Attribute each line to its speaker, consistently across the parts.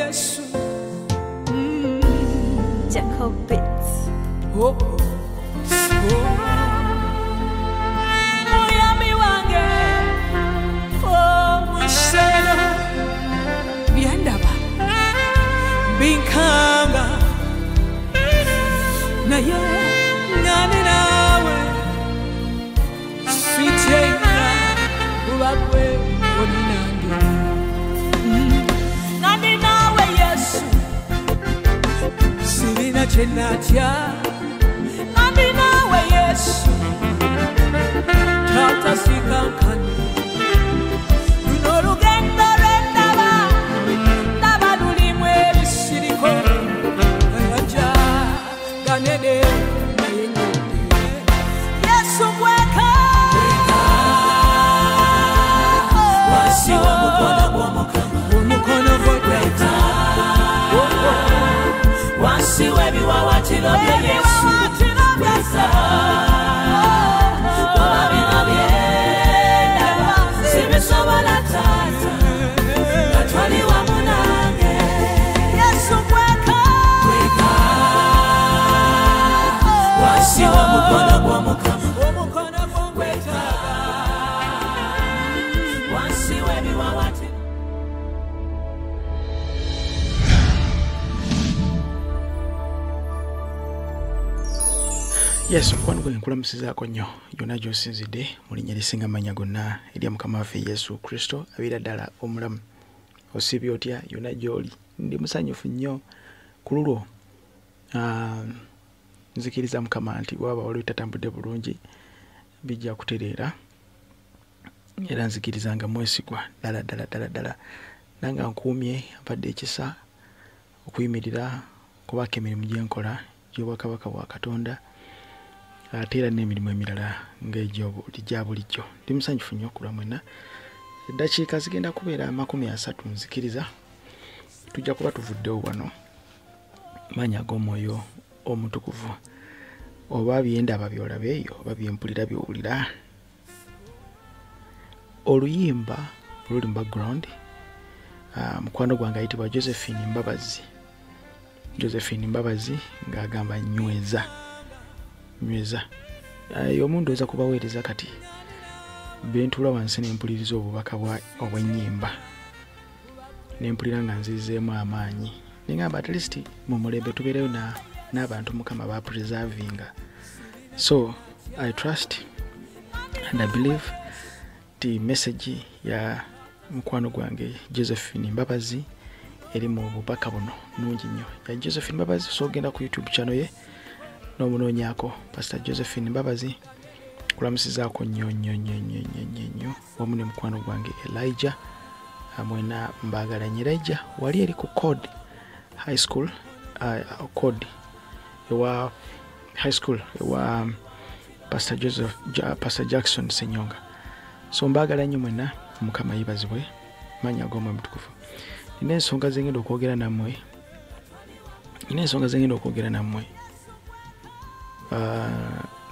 Speaker 1: Yesu.
Speaker 2: Jacob Beats.
Speaker 1: Oh, oh, oh. Muyambi wange, oh, museno byandaba binkanga naye ngane nawe sityenga ubabwe oninange ngane nawe Yesu sirina kyenatya ngane nawe Yesu tata sikankane luno olugendo lwendaba ndaba lulimu ebisiriko ayaja ganene naye ngende Yesu gweka
Speaker 3: wansi w'omukono gw'Omukama
Speaker 1: omukono gwo gweka
Speaker 3: wansi w'ebiwaawaatiro bya Yesu gweka kuba bino byendaba sibisobola taata nga twali wamu nange
Speaker 1: Yesu gweka
Speaker 3: gweka wansi w'omukono gw'Omukama
Speaker 1: omukono gwo
Speaker 3: gweka wansi w'ebiwaawaatiro.
Speaker 4: Yes, mukwano gwange nkulamusizaako nnyo yonna gy'osinzidde mu linnya erisinga amannya gonna erya Mukama waffe Yesu Kristo abeera ddala omulamu. Osiibye otya yonna gy'oli? Ndi musanyufu nnyo ku lulwo. Nzikiriza Mukama nti bw'aba waliwo ebitatambudde bulungi bijja kutereera, era nzikiriza nga mwesigwa ddala ddala ddala ddala, nange nkuumye ampadde ekisa okuyimirira kubaako emirimu gye nkola gy'obwakabaka bwa Katonda, ate era n'emirimu emirala ng'egya bulijjo. Ndi musanyufu nnyo okulwa mwenna. Eddakiika zigenda kubeera 30 nzikiriza tujja kuba tuvuddewo wano maanyi ag'omwoyo omutukuvu, oba byendaba by'olaba eyo oba byempulira by'owulira. Oluyimba oluli mu background, mukwano gwange ayitibwa Josephine Mbabazi. Josephine Mbabazi ng'agamba nyweza nyweza. Omu ndowooza kubaweereza kati bentula wansi nempuliriza obubaka obw'ennyimba nempulira nga nzizeemu amaanyi, nengamba at least mu mulembe tubeereyo n'abantu Mukama ba preservinga. So I trust and I believe the message ya mukwano gwange Josephine Mbabazi eri mu bubaka buno nnungi nnyo ya Josephine Mbabazi. So ogenda ku YouTube channel ye n'omunoonyaako Pastor Josephine Mbabazi. Kulamusizaako nnyo nnyo nnyo nnyo nnyo nnyo nnyo wamu ne mukwano gwange Elijah. Mwena mbaagala nnyo. Elijah wali eri ku Code High School, Code ewa High School ewa Pastor Joseph, Pastor Jackson Senyonga. So mbaagala nnyo mwenna, Mukama yeebazibwe maanyi ag'omwoyo omutukuvu. Nina ensonga ze ngenda okwogera nammwe, nina ensonga ze ngenda okwogera nammwe,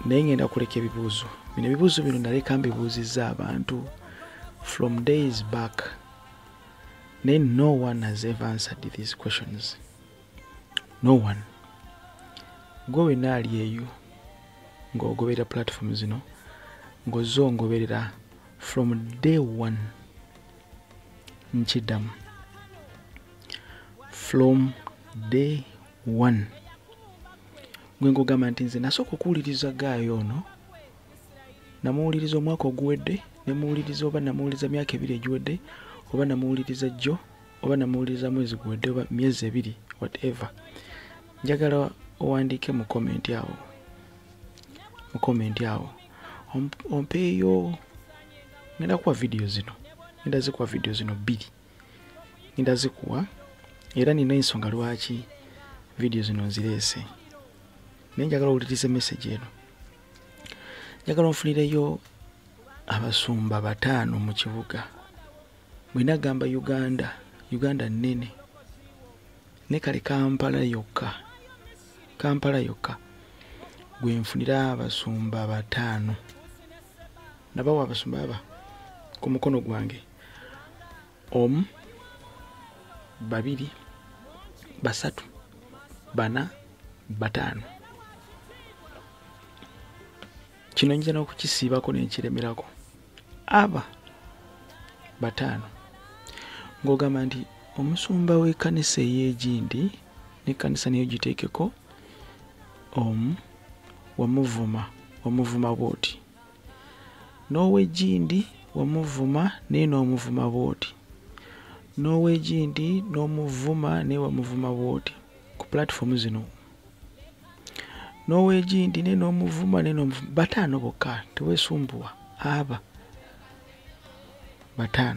Speaker 4: naye ngenda kuleka ebibuuzo bino. Ebibuuzo bino naleka mbibuuzizza abantu from days back, naye no one has ever answered these questions. No one. Gwe wenna ali eyo ng'ogoberera platform zino, ng'ozze ongoberera from day one, nkiddamu from day one, gwe ng'ogamba nti nze nasooka okuwuliriza gaayo ono, namuwuliriza omwaka oguwedde, nemuwuliriza oba namuwuliriza myaka 2 egiwedde, oba namuwuliriza jjo, oba namuwuliriza mwezi guwedde, oba myezi 2, whatever. Njagala owandiike mu comment awo, mu comment awo ompeeyo. Ngenda kuwa video zino, ngenda zikuwa video zino 2, ngenda zikuwa, era nina ensonga lwaki video zino nzireese, naye njagala owulirize message eno. Njagala onfunireyo abasumba 5 mu kibuga. Bwe gamba Uganda, Uganda nnene, ne kale Kampala yokka, Kampala yokka gwe nfunira abasumba 5. Nabawa abasumba aba ku mukono gwange, 1, 2, 3, 4, 5. Kino nyinza n'okukisiibako n'ekiremerako. Aba 5 ng'ogamba nti omusumba w'ekkanisa ey'egindi n'ekkanisa nayo giteekeko omu, wamuvuma bw'oti, n'ow'egindi wamuvuma naye n'omuvuma bw'oti, n'ow'egindi n'omuvuma naye wamuvuma bw'oti ku platform zino, n'ow'egindi naye n'omuvuma naye n'omuvuma. 5 bokka, teweesumbuwa. Aba 5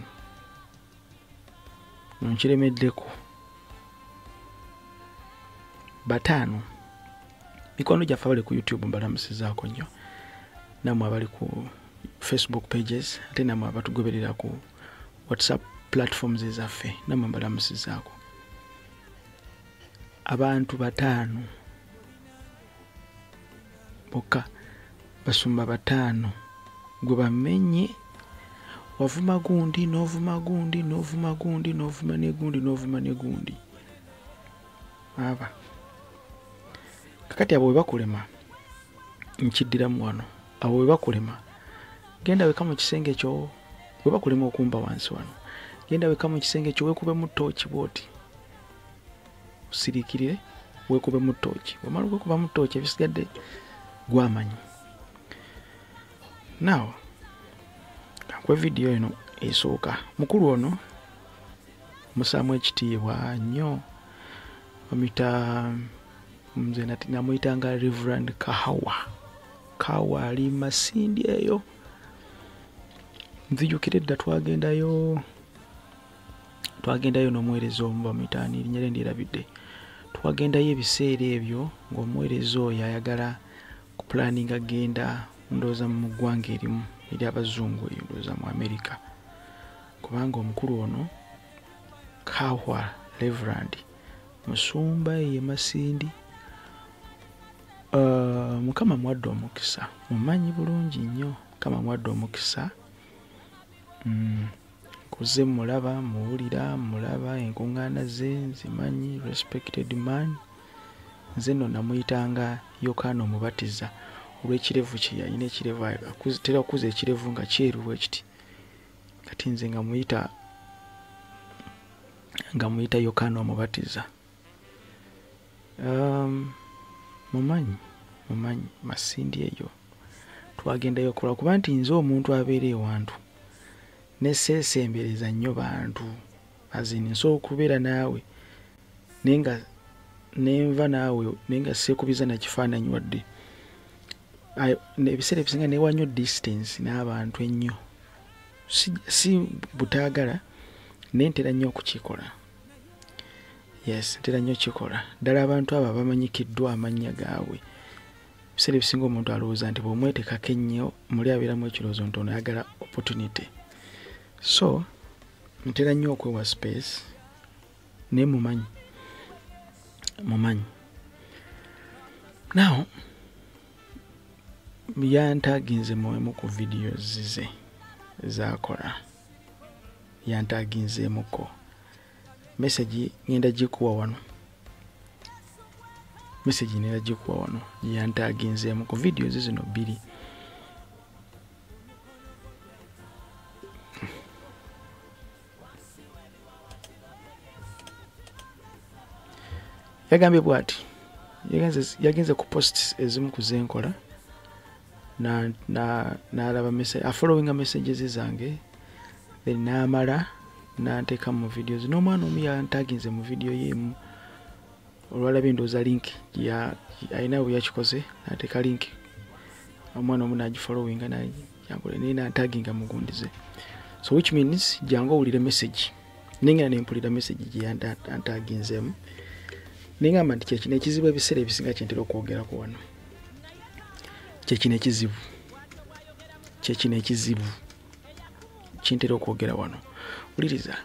Speaker 4: nonkiremeddeko 5. Mikwano gyaffe abali ku YouTube mbalamusizaako nnyo, nammwe abali ku Facebook pages, ate nammwe abatugoberera ku WhatsApp platforms ezaffe, nammwe mbalamusizaako. Abantu 5 bokka, basumba 5 gwe bamenye. Wavuma gundi n'ovuma gundi n'ovuma gundi n'ovuma ne gundi n'ovuma ne gundi. Aba kakati abo bwe bakulema, nkiddiramu wano, abo bwe bakulema genda weka mu kisenge kyo. Bwe bakulema okumba wansi wano, genda weka mu kisenge kyo, weekubemu ttooki bw'oti, osiriikirire, weekubemu ttooki. Bw'omala okwekubamu ttooki, ebisigadde gwamanyi. Now kankuwe vidiyo eno esooka. Mukulu ono musaamu ekitiibwa nnyo, bamuyita, nze namuyitanga Reverend Kahawa. Kahawa ali Masindi eyo. Nzijukira edda twagendayo n'omuweereza omu bamuyita ani, erinnya lye ndyerabidde. Twagendayo ebiseera ebyo ng'omuweereza oyo ayagala kupulaninga genda ndowooza mu ggwanga erimu ery'abazungu eyo, ndowooza mu Amerika, kubanga omukulu ono Kahawa Reverend musumba ye Masindi. Mukama mwadde omukisa, mumanyi bulungi nnyo. Mukama mwadde omukisa. Nkuze mulaba, muwulira, mulaba enkuŋŋaana ze nzimanyi, respected man. Nze nno namuyitanga Yokaana Omubatiza olw'ekirevu kye yalina. Ekirevu tera okukuza ekirevu nga kyeru bwe kiti. Kati nze nga muyita Yokaana Omubatiza. Mumanyi Masindi eyo twagendayo okukola, kuba nti nze omuntu abeera ewantu neseesembereza nnyo bantu. Azini nsobola okubeera naawe naye nga nenva naawe naye nga seekubiza na kifaananyi wadde. Ebiseera ebisinga neewa nnyo distance n'abantu ennyo, si butaagala, naye ntera nnyo okukikola. Yes, ntera nnyo okukikola. Ddala abantu abo abamanyikiddwa amannya gaabwe, ebiseera ebisinga omuntu alowooza nti bw'omweteekako ennyo muli abeeramu ekirowoozo nti ono ayagala opportunity. So ntera nnyo okwewa space, naye mumanyi. Now yantaginze mu ku videos ze zaakola, yantaginzeemuko message ngenda gikuwa wano, message ngenda gikuwa wano yantaginzeemu ku videos zino 2. Yagambye bw'ati, yagenze ku posts ezimu ku zenkola n'alaba message, afollowinga messages zange, then n'amala n'anteeka mu videos. N'omwana omu yantaginze mu video ye emu, olwalabye ndowooza link alina bwe yakikoze, n'ateeka link, omwana omu n'agifollowinga nayankola naye n'antaginga mugundize. So which means jangu owulire message, nengenda ne mpulira message gye yantaginzeemu. Nengamba nti kyekino ekizibu ebiseera ebisinga kye ntera okwogerako wano, kyekino ekizibu kye ntera okwogera wano. Wuliriza.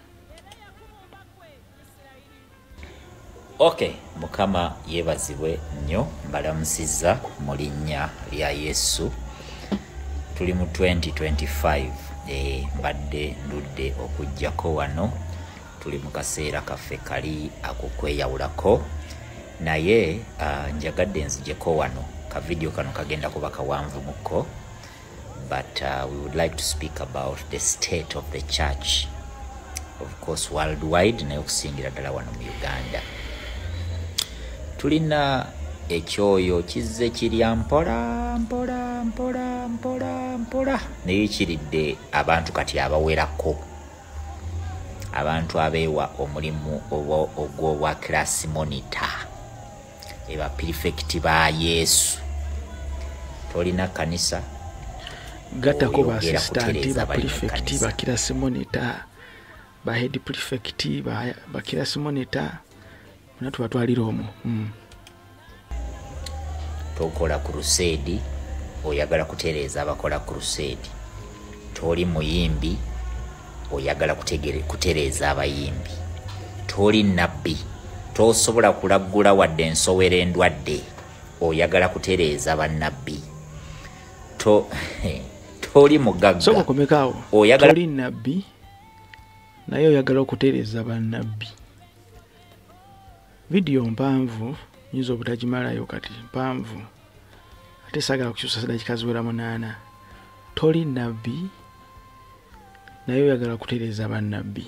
Speaker 5: Okay, Mukama yeebazibwe nnyo, mbalamusizza mu linnya lya Yesu. Tuli mu 2025, mbadde ndudde okujjako wano. Tuli mu kaseera kaffe kali ak'okweyawulako, naye njagadde nzijeko wano ka video kano kagenda kuba kawanvumukko, but we would like to speak about the state of the church, of course worldwide, naye okusingira ddala wano mu Uganda. Tulina ekyoyo kizze kirya mpola mpola mpola mpola mpola, naye kiridde abantu kati abawerako, abantu abeewa omulimu ogw'obwa class monitor, eba prefect ba Yesu. Tolina kanisa,
Speaker 4: gattako ba
Speaker 5: oyogera
Speaker 4: assistant,
Speaker 5: kutereeza
Speaker 4: ba
Speaker 5: bali mu
Speaker 4: prefect,
Speaker 5: kanisa.
Speaker 4: Ba class monitor, ba head prefect, ba class monitor, bonna tubatwalira omwo.
Speaker 5: Tokola crusade, oyagala kutereeza abakola crusade. Toli muyimbi, oyagala kutereeza abayimbi. Toli nabbi, tosobola kulaggula wadde ensowera endwadde, oyagala kutereeza bannabbi. Toli mugagga,
Speaker 4: Sooka okomekaawo.
Speaker 5: oyagala
Speaker 4: Toli nabbi, naye oyagala okutereeza bannabbi. Vidiyo mpanvu, nyinza obutagimalayo kati, mpanvu, ate saagala kukyusa dakiika ziwera 8. Toli nabbi, naye oyagala kutereeza bannabbi.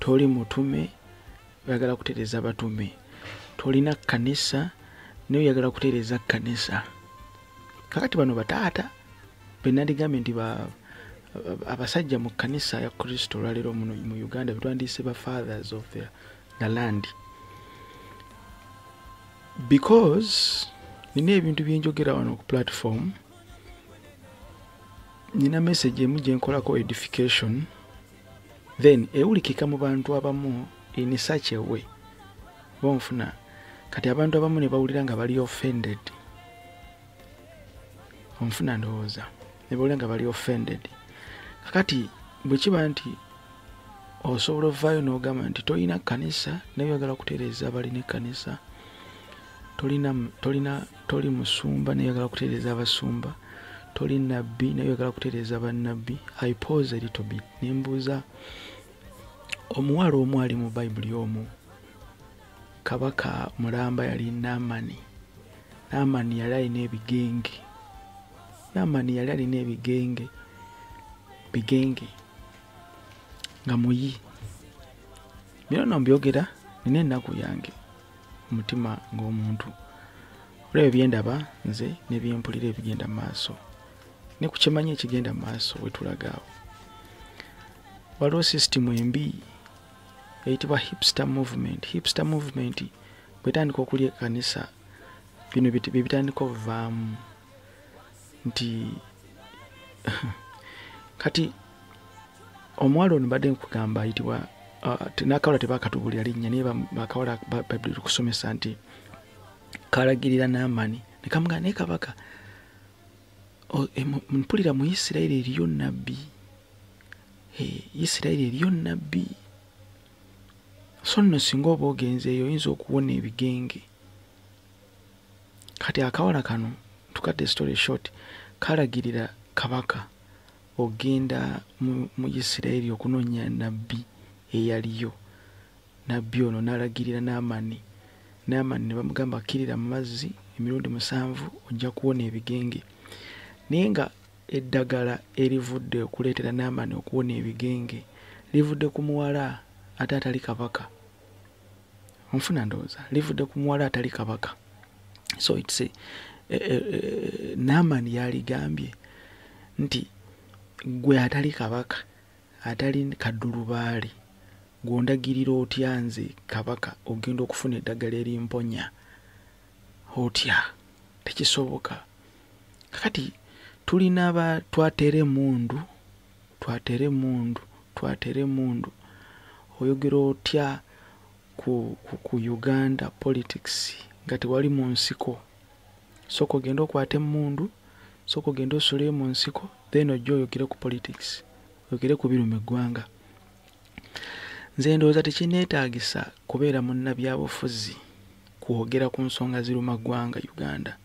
Speaker 4: Toli mutume, oyagala kutereeza batume. Tolina kkanisa, naye oyagala kutereeza kkanisa. Kakati bano bataata benandigambye nti abasajja mu kkanisa ya Kristo olwaleero muno mu Uganda betwandiise ba fathers of the land, because nina ebintu byenjogera wano ku platform, nina message emu gyenkolako edification, then ewulikika mu bantu abamu in such a way bonfuna. Kati abantu abamu ne bawulira nga bali offended, onfuna ndowooza, ne bawulira nga bali offended. Kakati bwe kiba nti osobola ovaayo n'ogamba nti tolina kkanisa, naye oyagala kutereeza abalina ekkanisa, toli musumba, naye oyagala kutereeza abasumba, toli nabbi, naye oyagala kutereeza bannabbi. I pause a little bit ne mbuuza omuwala omu ali mu Bayibuli omwo, kabaka mulamba yali Naamani. Naamani yali alina ebigenge, Naamani yali alina ebigenge bigenge nga muyi. Bino nno mbyogera nina ennaku yange omutima ng'omuntu, olw'ebyo byendaba nze ne byempulira ebigenda mu maaso, ne ku kyemanyi ekigenda mu maaso wetulaga awo. Waliwo sisitimu embi eyitibwa hipster movement. Hipster movement bwetandika okulya ekkanisa, bino bye bitandika ovaamu nti kati omuwala ono mbadde nkugamba ayitibwa n'akawala tebakatubulira linnya, naye bakawala Bayibuli kusomesa nti kalagirira Naamani ne kamugamba, naye kabaka, mpulira mu Isirayiri eriyo nabbi, Isirayiri eriyo nabbi, so nno singa oba ogenzeeyo oyinza okuwona ebigenge. Kati akawala kano, to cut the story short, kalagirira kabaka ogenda mu Isirayiri okunoonya nabbi eyaliyo. Nabbi ono n'alagirira Naamani. Naamani ne bamugamba akkirira mu mazzi emirundi 7 ojja kuwona ebigenge. Naye nga eddagala erivudde okuleetera Naamani okuwona ebigenge livudde ku muwala ate atali kabaka. Onfuna ndowooza, livudde ku muwala atali kabaka. So it's a, Naamani yaligambye nti gwe atali kabaka, atali kaddulubaale, gw'ondagirira otya nze kabaka ogenda okufuna eddagala erimponya otya? Tekisoboka. Kakati tulina ba twatere emmundu, twatere emmundu, twatere emmundu. Oyogera otya ku Uganda politics nga tewali mu nsiko? Sooka ogende okwate emmundu, sooka ogende osuleyo mu nsiko, then ojje oyogere ku politics, oyogere ku biruma eggwanga. Nze ndowooza tekinneetaagisa kubeera munnabyabufuzi kwogera ku nsonga ziruma ggwanga Uganda.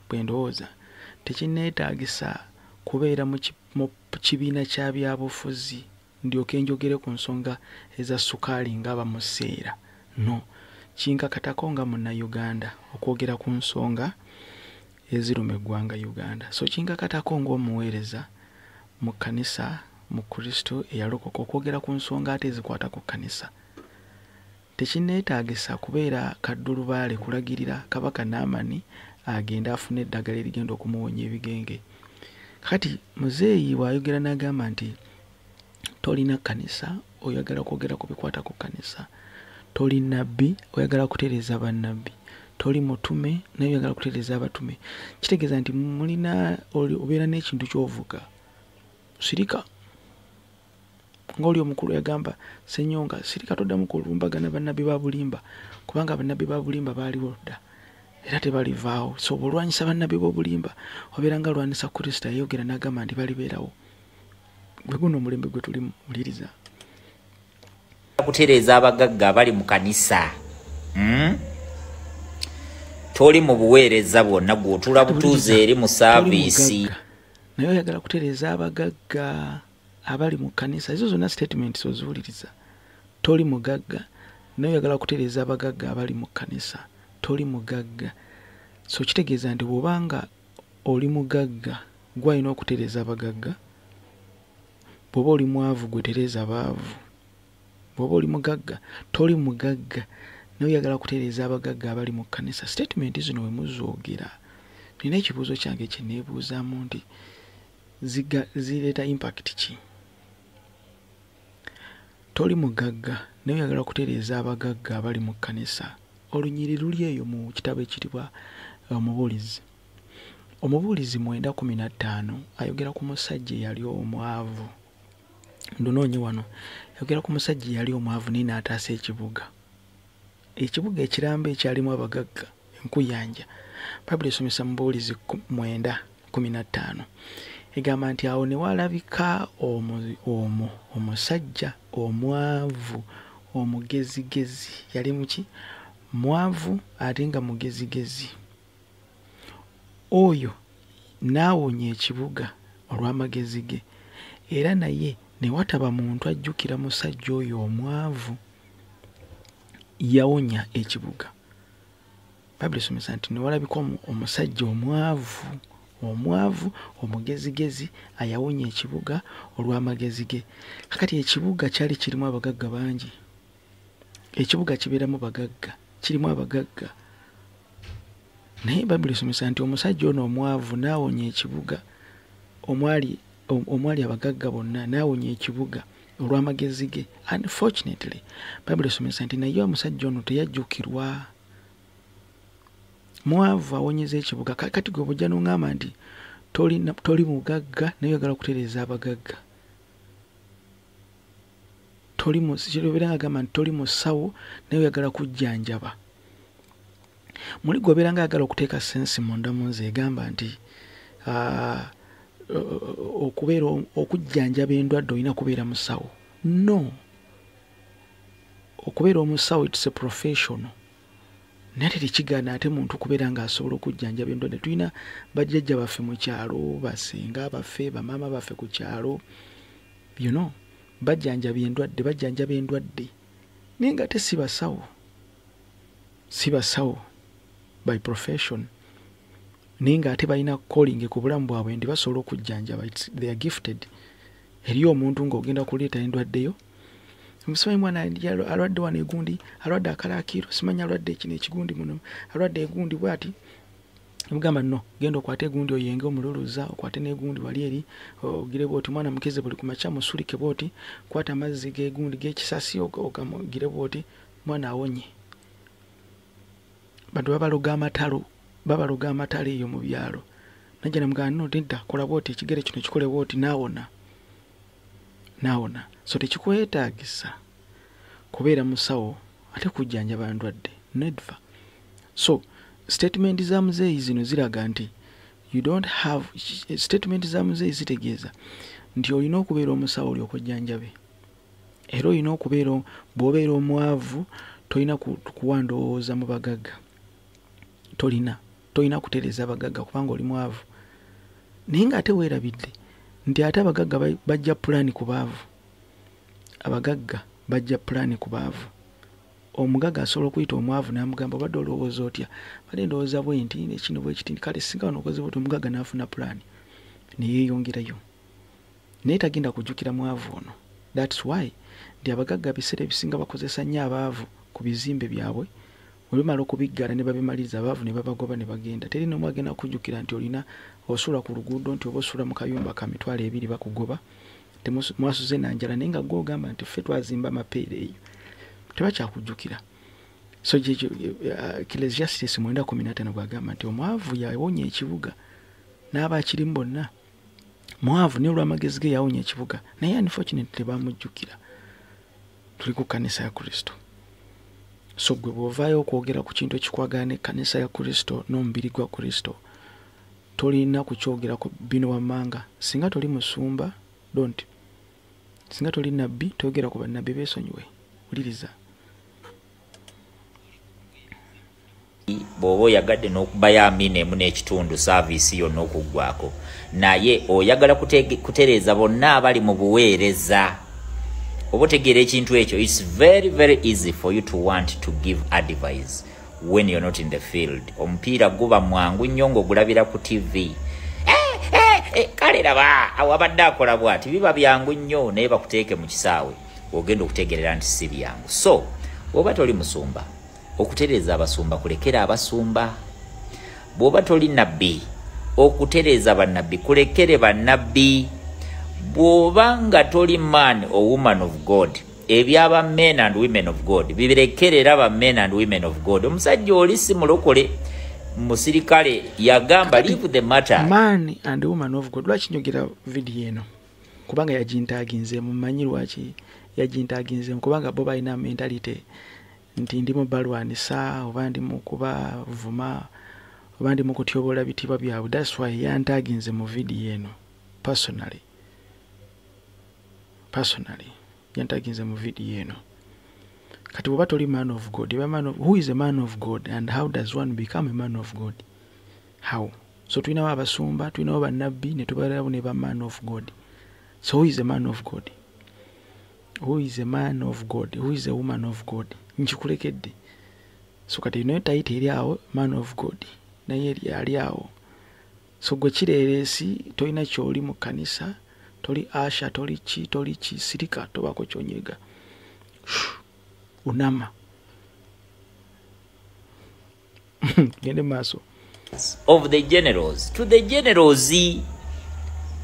Speaker 4: Bwe ndowooza tekinneetaagisa kubeera mu kibiina kya byabufuzi ndyoke njogere ku nsonga eza sukaali nga bamuseera. No, kinkakatako nga munnayuganda okwogera ku nsonga eziruma eggwanga Uganda. So kinkakatako ng'omuweereza mu kkanisa mu Kristo eyalokoka okwogera ku nsonga ate ezikwata ku kkanisa. Tekinneetaagisa kubeera kaddulubaale kulagirira Kabaka Naamani agende afune eddagala erigenda okumuwonya ebigenge. Kati muzeeyi bw'ayogera n'agamba nti tolina kkanisa, oyagala kwogera ku bikwata ku kkanisa. Toli nnabbi, oyagala kutereeza bannabbi. Toli mutume, naye oyagala kutereeza abatume. Kitegeeza nti mulina obeera n'ekintu ky'ovuga. Sirika. Ng'oli omukulu yagamba Ssenyonga, sirika toddamu kulumbagana bannabbi ba bulimba, kubanga bannabbi ba bulimba baaliwo dda era tebalivaawo. So bw'olwanyisa bannabbi b'obulimba obeera nga lwanisa Kristo ayogera n'agamba nti balibeerawo. Gwe guno omulembe gwe tulimu, wuliriza.
Speaker 5: Kutereeza abagagga abali mu kanisa. Toli mu buweereza bwonna gw'otuula butuuze eri mu saaviisi.
Speaker 4: Naye oyagala kutereeza abagagga abali mu kkanisa. Ezo zonna statements oziwuliriza. Toli mugagga naye oyagala kutereeza abagagga abali mu kkanisa. Toli mugagga. So kitegeeza nti bw'obanga oli mugagga gwe alina okutereeza abagagga, bw'oba oli mwavu gwe tereeza abaavu. Bw'oba oli mugagga, toli mugagga naye oyagala kutereeza abagagga abali mu kkanisa. Statement zino we muzoogera, nina ekibuuzo kyange kye neebuuzaamu nti zireeta impact ki? Toli mugagga naye oyagala kutereeza abagagga abali mu kkanisa. Olunyiriri luli eyo mu kitabo ekiyitibwa Omubuulizi. Omubuulizi 9:15 ayogera ku musajja eyali omwavu. Ndunoonye wano. Ayogera ku musajja eyali omwavu naye n'ataasa ekibuga. Ekibuga ekiramba ekyalimu abagagga enkuyanja. Bayibuli esomesa mu Mubuulizi 9:15. Egamba nti awo ne walabika omusajja omwavu omugezigezi. Yali muki? Mwavu ate nga mugezigezi. Oyo n'awonya ekibuga olw'amagezi ge, era naye ne wataba muntu ajjukira musajja oyo omwavu yawonya ekibuga. Bayibuli esomesa nti ne walabika omusajja omwavu omugezigezi ayawonya ekibuga olw'amagezi ge. Kakati ekibuga kyali kirimu abagagga bangi. Ekibuga kibeeramu bagagga, kirimu abagagga. Naye Bayibuli esomesa nti omusajja ono omwavu n'awonya ekibuga omwali abagagga bonna, n'awonya ekibuga olw'amagezi ge. Unfortunately, Bayibuli esomesa nti naye omusajja ono teyajjukirwa. Mwavu awonyeza ekibuga. Kati gwe bw'ojja n'oŋŋamba nti toli mugagga naye oyagala kutereeza abagagga. Obeera ng'agamba nti toli musawo naye oyagala kujjanjaba. Muli gw'obeera ng'ayagala okuteeka sensi munda mu nze egamba nti okubeera okujjanjaba endwadde olina kubeera musawo. No. Okubeera omusawo it's a professional. Naye ate tekigaana ate muntu kubeera ng'asobola okujjanjaba endwadde. Tulina bajjajja baffe mu kyalo, basenga baffe, bamaama baffe ku kyalo, you know, bajjanjaba endwadde. Naye nga ate si basawo. Si basawo by profession. Naye nga ate balina calling ku bulamu bwabwe nti basobola okujjanjaba. They are gifted. Eriyo omuntu ng'ogenda kuleeta endwadde yo, simanyi mwana alwadde wano egundi, alwadde akalaakiro, simanyi alwadde kino ekigundi muno, alwadde egundi bw'ati. Mugamba no, genda okwate egundi oyenge omululuza, okwate n'egundi wali eri, ogire bw'oti, mwana mukeze buli ku makya musulike bw'oti, kwata amazzi g'egundi g'ekisasi ogamugire bw'oti, mwana awonye. Bantu babaloga amatalo eyo mu byalo. Najja namugamba no, nedda, kola bw'oti, ekigere kino kikole bw'oti, n'awona. N'awona. So tekikwetaagisa kubeera musawo ate kujjanjaba ndwadde. Never. So statement za muzeeyi zino ziraga nti you don't have statement za muzeeyi zitegeeza nti olina okubeera omusawo olyoke ojjanjabe. Era olina okubeera bw'obeera omwavu tolina kuwa ndowooza mu bagagga. Tolina kutereeza abagagga kubanga oli mwavu. Naye ng'ate weerabidde nti ate abagagga bajja pulaani ku baavu. Abagagga bajja pulaani ku baavu. Omugagga asobola okuyita omwavu n'amugamba, obadde olowooza otya? Badde ndowooza bwe nti nekino bwe kiti, kale singa wano okoze bwoti. Omugagga n'afuna pulaani ne yeeyongerayo, naye tagenda kujjukira mwavu ono. That's why nti abagagga biseera ebisinga bakozesa nnyo abaavu ku bizimbe byabwe. Bwe bimala okubiggala ne babimaliriza, abaavu ne babagoba ne bagenda. Teri n'omu agenda kujjukira nti olina osula ku luguudo, nti oba osula mu kayumba ka 20,000, bakugoba, mwasuze nanjala, naye nga gwe ogamba nti ffe twazimba amapeere eyo, tebakyakujjukira. So gyekyo Ecclesiastes 9:15 bwagamba nti omwavu yawonya ekibuga n'aba akirimu bonna. Mwavu naye olw'amagezi ge yawonya ekibuga, naye unfortunately tebamujjukira. Tuli ku kkanisa ya Kristo. So gwe bw'ovaayo okwogera ku kintu ekikwagana n'ekkanisa ya Kristo n'omubiri gwa Kristo, tolina kukyogerako bino wammanga. Singa toli musumba, don't. Singa toli nabbi, toyogera ku bannabbi, beesonyiwe. Wuliriza.
Speaker 5: Bw'oba oyagadde n'okubayo amiina emu n'ekitundu service yonna okuggwako, naye oyagala kutereeza bonna abali mu buweereza oba otegeera ekintu ekyo. It's very very easy for you to want to give advice when you're not in the field. Omupiira guba mwangu nnyo ng'ogulabira ku TV. Kale laba awo abadde akola bw'ati, biba byangu nnyo, naye bakuteeke mu kisaawe ogenda okutegerera nti si byangu. So bw'oba toli musumba, okutereeza abasumba kulekera abasumba. Bw'oba toli nabbi, okutereeza bannabbi kulekere bannabbi. Bw'oba nga toli man or woman of God, ebyaba men and women of God bibirekerera ba men and women of God. Omusajja oli si mulokole, musirikale, yagamba leave the matter.
Speaker 4: Man and woman of God. Lwaki njogera vidiyo eno? Kubanga yagintaginzeemu. Mmanyi lwaki yagintaginzeemu, kubanga bo balina mentality nti ndi mu balwanisa, oba ndi mu kubavuma, oba ndi mu kutyoboola bitiibwa byabwe. That's why yantaginze mu vidiyo eno. Personally yantaginze mu vidiyo eno. Kati bw'oba toli man of God, who is a man of God and how does one become a man of God? How? So tulinawo abasumba, tulinawo bannabbi, ne tubalirawo ne ba man of God. So who is a man of God? Who is a man of God? Who is a woman of God? Nkikulekedde. So kati eno title eri awo, man of God, naye eri ali awo. So gwe kireeresi, tolina kyoli mu kkanisa, toli usher, toli ki, toli ki, sirika, tobaako kyonyega, unama, gende maaso.
Speaker 5: Of the generals to the generals.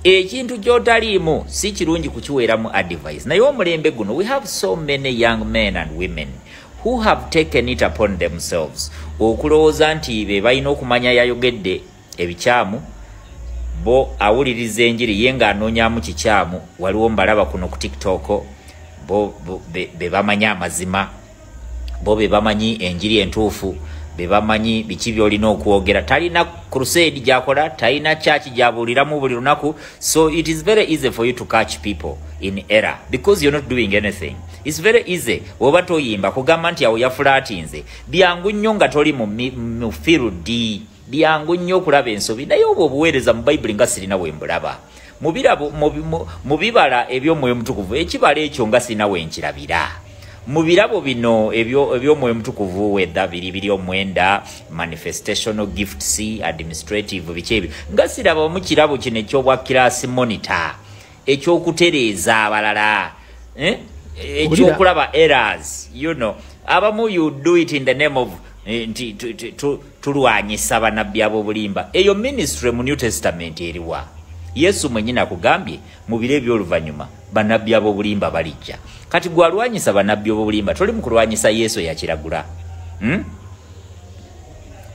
Speaker 5: Ekintu ky'otaliimu si kirungi kukiweeramu advice. Naye omulembe guno we have so many young men and women who have taken it upon themselves okulowooza nti be balina okumanya yayogedde ebikyamu, bo awuliriza enjiri ye ng'anoonyamu kikyamu. Waliwo mbalaba kuno ku TikTok, bo be bamanyi amazima, bo be bamanyi enjiri entuufu, be bamanyi biki by'olina okwogera. Talina crusade gy'akola, talina church gy'abuuliramu buli lunaku. So it is very easy for you to catch people in error because you're not doing anything. It's very easy bw'oba toyimba kugamba nti awo yafulatinze. Byangu nnyo nga toli mu field, byangu nnyo okulaba ensobi. Naye obwo obuweereza mu Bayibuli nga sirina bwe mbulaba mu bibala eby'Omwoyo Mutukuvu. Ekibala ekyo nga sirina we nkirabira mu birabo bino eby'Omwoyo Mutukuvu, wedda biri biri omwenda, manifestational gifts, administrative, biki ebyo, nga siraba mu kirabo kino ekyobwa class monitor, ekyokutereeza abalala, eh? Ekyokulaba errors. Abamu you do it in the name of nti tulwanyisa bannabbi ab'obulimba. Eyo ministry mu New Testament eriwa? Yesu mwenyini akugambye mu biro eby'oluvannyuma bannabbi ab'obulimba balijja. Kati gwalwanyisa bannabbi ab'obulimba, toli mu kulwanyisa Yesu eyakiragula,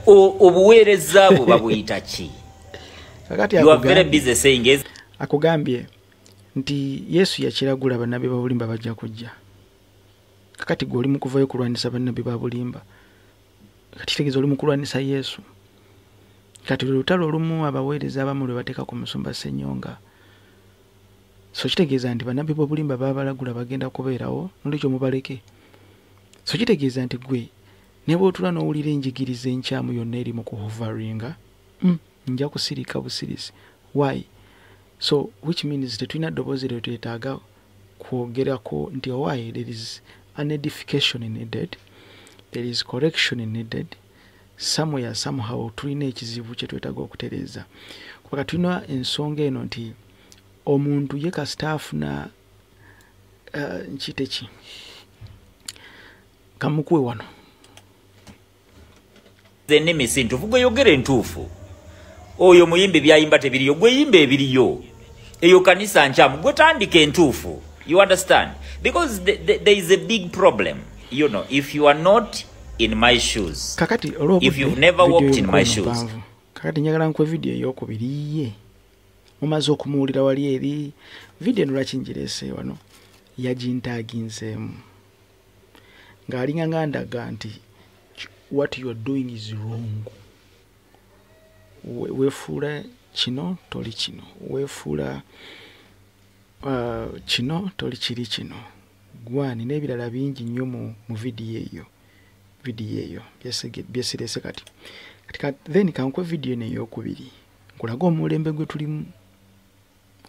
Speaker 5: Obuweereza bwo babuyita ki?
Speaker 4: Kakati
Speaker 5: You are very busy saying yes.
Speaker 4: Akugambye nti Yesu yakiragula bannabbi b'obulimba bajja kujja. Kakati gwe oli mu kuvayo kulwanyisa bannabbi b'obulimba, kati kitegeeza oli mu kulwanyisa Yesu. Kati lwe lutalo olumu abaweereza abamu lwe bateeka ku musumba Ssenyonga. So kitegeeza nti bannabbi b'obulimba baabalagula bagenda kubeerawo, nolwekyo mubaleke. So kitegeeza nti gwe ne bw'otuula n'owulira enjigiriza enkyamu yonna eri mu kuhovaringa, nja kusirika busirisi. Why? So which means tetulina ddoboozi lye twetaaga. kwogerako nti why there is an edification needed, there is correction needed somewhere, somehow tulina ekizibu kye twetaaga okutereeza, kubanga tulina ensonga eno nti omuntu ye kasita afuna nkiyite ki, kamukuwe wano
Speaker 5: ennimi si ntuufu, gwe yogera entuufu. Oyo muyimbi byayimba tebiriyo, gwe yimba ebiriyo. Eyo kanisa nkyamu, gwe tandika entuufu. You understand? Because there is a big problem. You know, if you are not in my shoes,
Speaker 4: kakati
Speaker 5: if you've never walked in my shoes.
Speaker 4: Kakati njagala nkuwe vidiyo eyokubiri ye mumaze okumuwulira wali eri. Vidiyo eno lwaki ngireese wano, yagintaaginzeemu ng'alinga nga ndaga nti what you are doing is wrong. Weefuula kino toli kino, weefuula kino toli kiri kino, gwani n'ebirala bingi nnyo mu vidiyo eyo. Vidiyo eyo byesirese kati then kankwe vidiyo eno eyokubiri nkulaga omulembe gwe tulimu.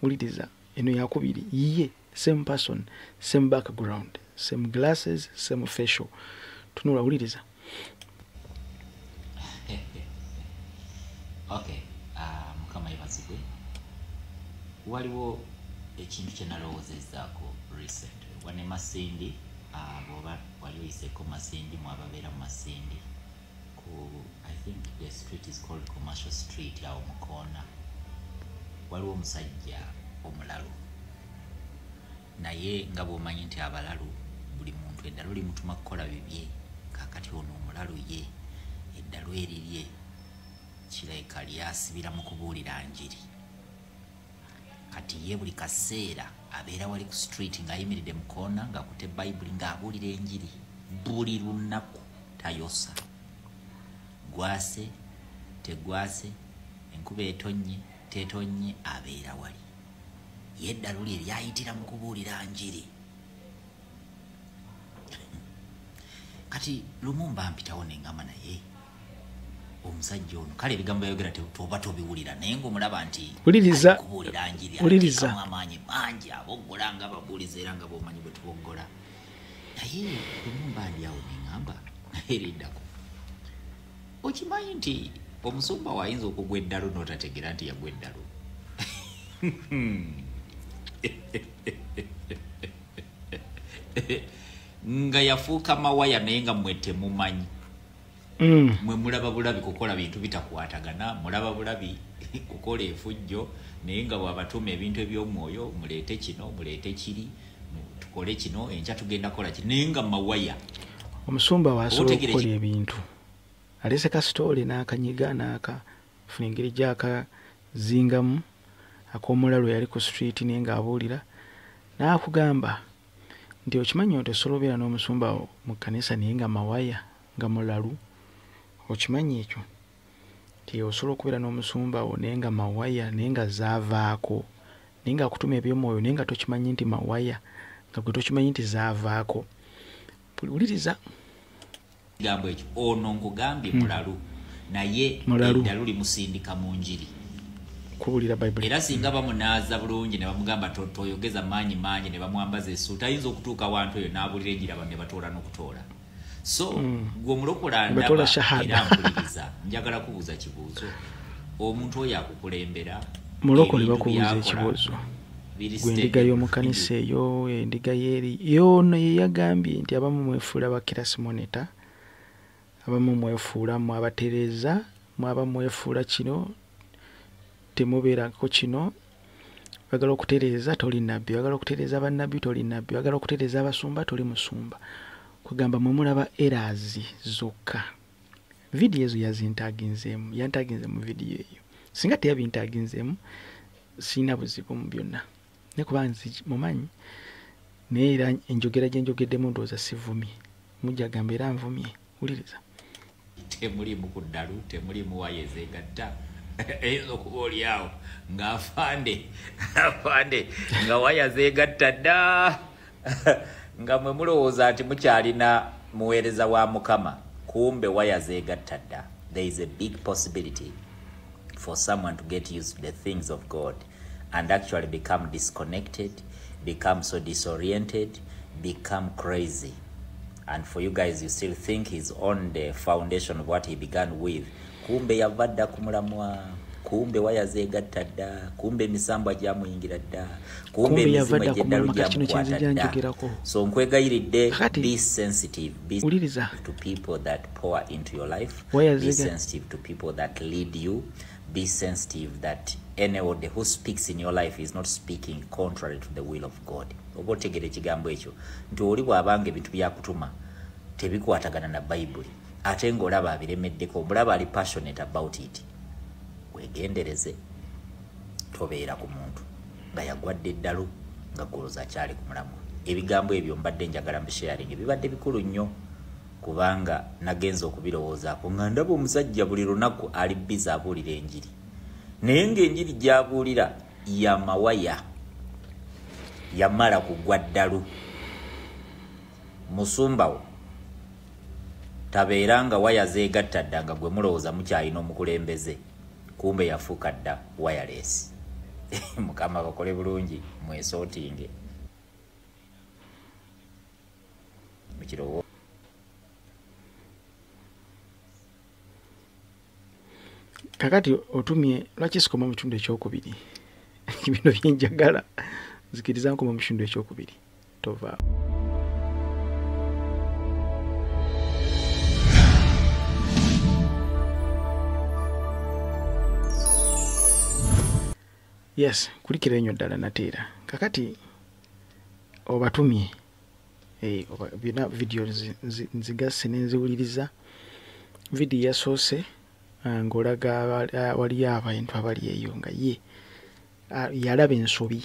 Speaker 4: Wuliriza eno yakubiri yiye, same person, same background, same glasses, same facial. Tunula, wuliriza.
Speaker 5: Okay, Mukama yebazibwe. Waliwo ekintu kye nalowoozezaako recently. Wane Masindi, bw'oba wali oyiseeko Masindi, mwababeera mu Masindi ku, I think the street is called Commercial Street, awo mu koona waliwo omusajja omulalu, naye nga bw'omanyi nti abalalu buli muntu eddalu limutuma kukola bibye. Kaakati ono omulalu ye eddalu erirye kirabika lyasibira mu kubuulira njiri. Kati ye buli kaseera abeera wali ku street ng'ayimiridde mu koona ng'akutte bayibuli ng'abuulira enjiri buli lunaku, tayosa. Gwase tegwase, enkuba etonnye tetonnye, abeera wali. Ye eddalu lye lyayitira mu kubuulira njiri. Kati lumu mba mpitawo ne ŋŋamba naye omusajja ono, kale ebigambo byayogera toba tobiwulira, naye ng'omulaba nti
Speaker 4: wuliriza,
Speaker 5: kubuulira njiri,
Speaker 4: wuliriza.
Speaker 5: Ateekamu amaanyi mangi, aboggola nga ababuulizi era nga bw'omanyi bwe tuboggola. Naye lumu mba ndi awo ne ŋŋamba naye liddako, okimanyi nti omusumba wo ayinza okugwa eddalu n'otategeera nti yagwa eddalu? Nga yafuuka mawaya naye nga mmwe temumanyi. Mwe mulaba bulabi kukola bintu bitakwatagana, mulaba bulabi kukola efujjo, naye nga bw'abatuma ebintu eby'omwoyo, muleete kino, muleete kiri, tukole kino, enkya tugenda kukola kino, naye nga mawaya.
Speaker 4: Omusumba waasobola
Speaker 5: Otegeera
Speaker 4: okukola ebintu, aleese kasitoole n'akanyiga n'akafuna engeri gy'akazingamu ak'omulalu yali ku street naye ng'abuulira, n'akugamba nti okimanyi nti osobola obeera n'omusumba wo mu kkanisa naye nga mawaya, nga mulalu. Okimanyi ekyo nti osobola okubeera n'omusumba wo naye nga mawaya, naye nga zaavaako, naye ng'akutuma eby'omwoyo naye nga tokimanyi nti mawaya, nga gwe tokimanyi nti zaavaako. Wuliriza
Speaker 5: Ekigambo ekyo, ono nkugambye mulalu, naye
Speaker 4: Mulalu.
Speaker 5: eddalu limusindika mu njiri.
Speaker 4: Kubuulira bayibuli.
Speaker 5: Era singa bamunaaza bulungi ne bamugamba toyogeza maanyi maanyi, ne bamwambaza essuuti, ayinza okutuuka wantu eyo n'abuulira enjiri abantu ne batoola n'okutoola. So gwe omulokola
Speaker 4: Ne batoola
Speaker 5: ndaba
Speaker 4: shahada.
Speaker 5: era mpuliriza, njagala kubuuza kibuuzo. Omuntu oyo akukulembera,
Speaker 4: Mulokole
Speaker 5: ebintu
Speaker 4: bakubuuza
Speaker 5: by'akola
Speaker 4: ekibuuzo,
Speaker 5: biri
Speaker 4: gwe endiga
Speaker 5: steady.
Speaker 4: y'omu kanisa eyo, endiga y'eri yono ye yagambye nti abamu mwefuula ba class monitor, abamu mwefuula mwe abatereeza, mwe abamu mwefuula kino, temubeerako kino, oyagala okutereeza toli nabbi, oyagala okutereeza bannabbi toli nabbi, oyagala okutereeza abasumba toli musumba. Kugamba mwe mulaba errors zokka. Vidiyo ezo yazintaginzeemu, yantaginze mu vidiyo eyo. Singa teyabintaginzeemu sirina buzibu mu byonna, naye kuba nzi mumanyi, naye era enjogera gye njogeddemu ndowooza sivumye, mujja gamba era nvumye. Wuliriza.
Speaker 5: Temuliimu ku ddalu, temuliimu waya ezeegatta. Eyinza okuba oli awo ng'afande afande nga waya zeegatta dda, nga mwe mulowooza nti mukyalina muweereza wa Mukama, kumbe waya zeegatta dda. There is a big possibility for someone to get used to the things of God and actually become disconnected, become so disoriented, become crazy. And for you guys, you still think he's on the foundation of what he began with. Kumbe yava dda ku mulamwa, kumbe waya zeegatta dda, kumbe emisambwa gyamuyingira dda, kumbe
Speaker 4: Kumbe yava
Speaker 5: emizimu
Speaker 4: dda ku
Speaker 5: egy'eddalu
Speaker 4: mulamwa. Kati kino
Speaker 5: gyamukwata
Speaker 4: kyenzija
Speaker 5: dda.
Speaker 4: njogerako.
Speaker 5: So nkwegayiridde,
Speaker 4: Kakati
Speaker 5: be sensitive, be
Speaker 4: wuliriza.
Speaker 5: to people that pour into your life,
Speaker 4: Waya
Speaker 5: be
Speaker 4: zega
Speaker 5: sensitive to people that lead you, be sensitive that anybody who speaks in your life is not speaking contrary to the will of God. Oba otegeera ekigambo ekyo nti oli bw'abanga ebintu byakutuma tebikwatagana na Bayibuli, ate ng'olaba abiremeddeko, omulaba ali passionate about it, weegendereze. Tobeera ku muntu nga yagwadde eddalu nga goloza akyali ku mulamwa. Ebigambo ebyo mbadde njagala mbisharinge, bibadde bikulu nnyo, kubanga nagenza okubirowoozaako nga ndaba omusajja buli lunaku ali biza abuulira enjiri, naye ng'enjiri gy'abuulira yamawaya, yamala kugwa ddalu. Musumba wo tabeera nga waya zeegatta dda nga gwe mulowooza mukyalina omukulembeze, kumbe yafuuka dda wireless. Mukama bakole bulungi, mwesootinge mukirowo.
Speaker 4: Kakati otumye lwaki sikoma mu kitundu ekyokubiri? Bino byenjagala nzikiriza nkoma mu kitundu ekyokubiri, tovaawo. Yes, kulikira ennyo ddala nateera. Kakati obatumye byonna vidiyo nzigasse ne nziwuliriza. Vidiyo yasoose ng'olaga waliyo abantu abali eyo nga ye yalaba ensobi,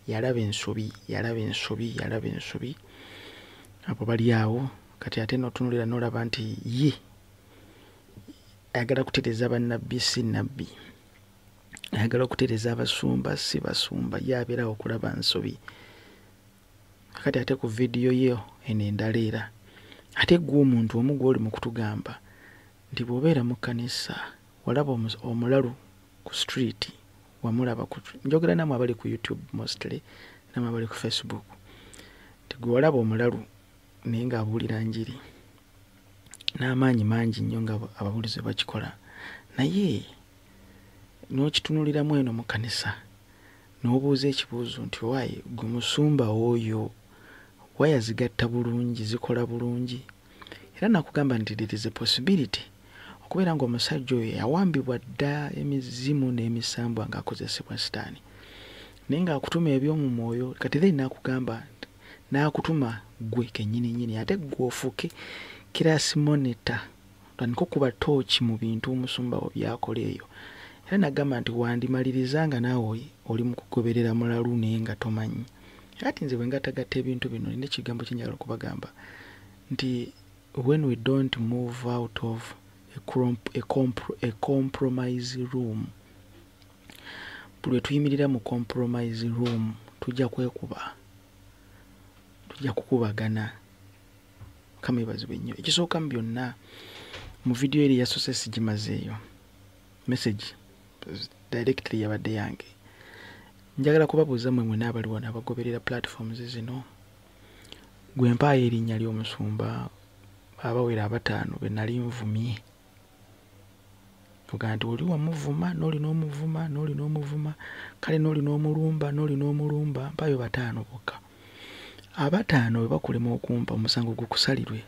Speaker 4: yalaba ensobi, yalaba ensobi, yalaba ensobi, abo bali awo. Kati ate n'otunuulira n'olaba nti ye ayagala kutereeza bannabbi si nabbi, ayagala okutereeza abasumba si basumba, ye abeerawo okulaba nsobi. Kati ate ku vidiyo yo eno endala era ate ggwe omuntu omu gw'oli mu kutugamba nti bw'obeera mu kkanisa walaba omulalu ku street, wamulaba ku, njogera nammwe abali ku YouTube mostly, nammwe abali ku Facebook, nti gwe walaba omulalu naye ng'abuulira njiri n'amaanyi mangi nnyo nga ababuulizi bakikola, naye n'okitunuliramu eno mu kkanisa n'obuuza ekibuuzo nti waayi gwe musumba oyo waya zigatta bulungi, zikola bulungi? Era nakugamba nti there is a possibility okubeera ng'omusajja oyo yawambibwa dda emizimu n'emisambwa ng'akozesebwa sitaani, naye ng'akutuma eby'omu mwoyo. Kati then n'akugamba, n'akutuma ggwe kennyini nnyini, ate ggwe ofuuke class monitor, otandike okuba tooki mu bintu omusumba wo by'akola eyo. Era nagamba nti wandimaliriza nga naawe oli mu kugoberera mulalu naye nga tomanyi. Ati nze bwe ngattagatta ebintu bino, nina ekigambo kye njagala okubagamba nti when we don't move out of a compromise room, buli lwe tuyimirira mu compromise room tujja kwekuba, tujja kukubagana. Mukama yeebazibwe nnyo. Ekisooka mu byonna, mu vidiyo eri yasoose sigimazeeyo, message directly yabadde yange. Njagala kubabuuza mmwe mwenna abali wano abagoberera platforms zino, gwe mpaayo erinnya ly'omusumba abawera abataano be nali nvumye, ogaa nti oli wamuvuma n'oli n'omuvuma n'oli n'omuvuma, kale n'oli n'omulumba n'oli n'omulumba, mpaayo bataano bokka. Abataano bwe bakulema okumpa omusango gukusalirwe,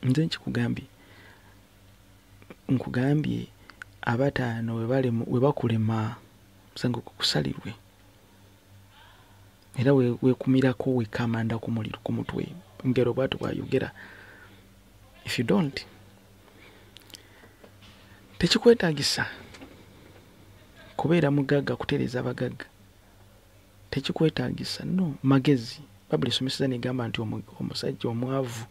Speaker 4: nze nkikugambye, nkugambye abataano bwe bakulema omusango gukusalirwe, era weekumirako wekamanda ku muliro ku mutwe, ngero bw'atyo bw'ayogera. If you don't, tekikwetaagisa kubeera mugagga kutereeza abagagga, tekikwetaagisa no magezi. Bayibuli esomeseza n'egamba nti omusajja omwavu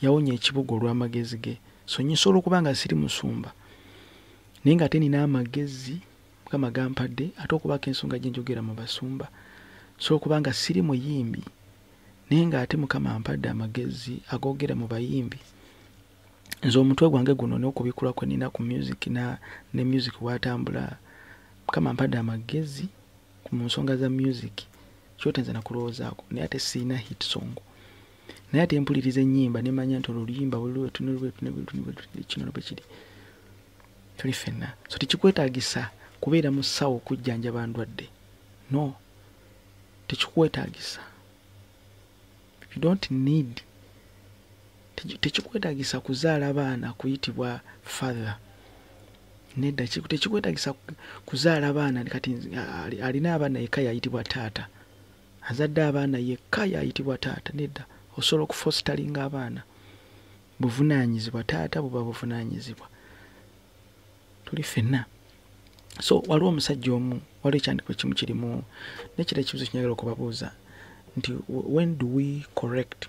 Speaker 4: yawonya ekibuga olw'amagezi ge. So nsobola okuba nga siri musumba naye ng'ate nina amagezi Mukama gampadde, ate okubaako ensonga gye njogera mu basumba. Nsobola okuba nga siri muyimbi naye ng'ate Mukama ampadde amagezi agoogera mu bayimbi. Nze omutwe gwange guno n'okubikula kwe nnina ku music ne music bw'atambula, Mukama ampadde amagezi mu nsonga za music. Kyotenza nakulowoozaako, naye ate siina hit song, naye ate mpuliriza ennyimba nemanya nti olwo oluyimba kino bwe kiri. Tuli ffenna. So tekikwetaagisa kubeera musawo kujjanjaba ndwadde. No, tekikwetaagisa. You don't need. Tekikwetaagisa kuzaala baana kuyitibwa father. Nedda, tekikwetaagisa kuzaala baana. Kati alina abaana yekka yayitibwa taata, azadde abaana yekka yayitibwa taata. Nedda, osobola okufosteringa abaana. Buvunaanyizibwa, taata buba buvunaanyizibwa. Tuli ffenna. So waliwo omusajja omu, waliwo ekyandiko ekimu kirimu nekira ekibuzo kinjagala okubabuuza nti when do we correct?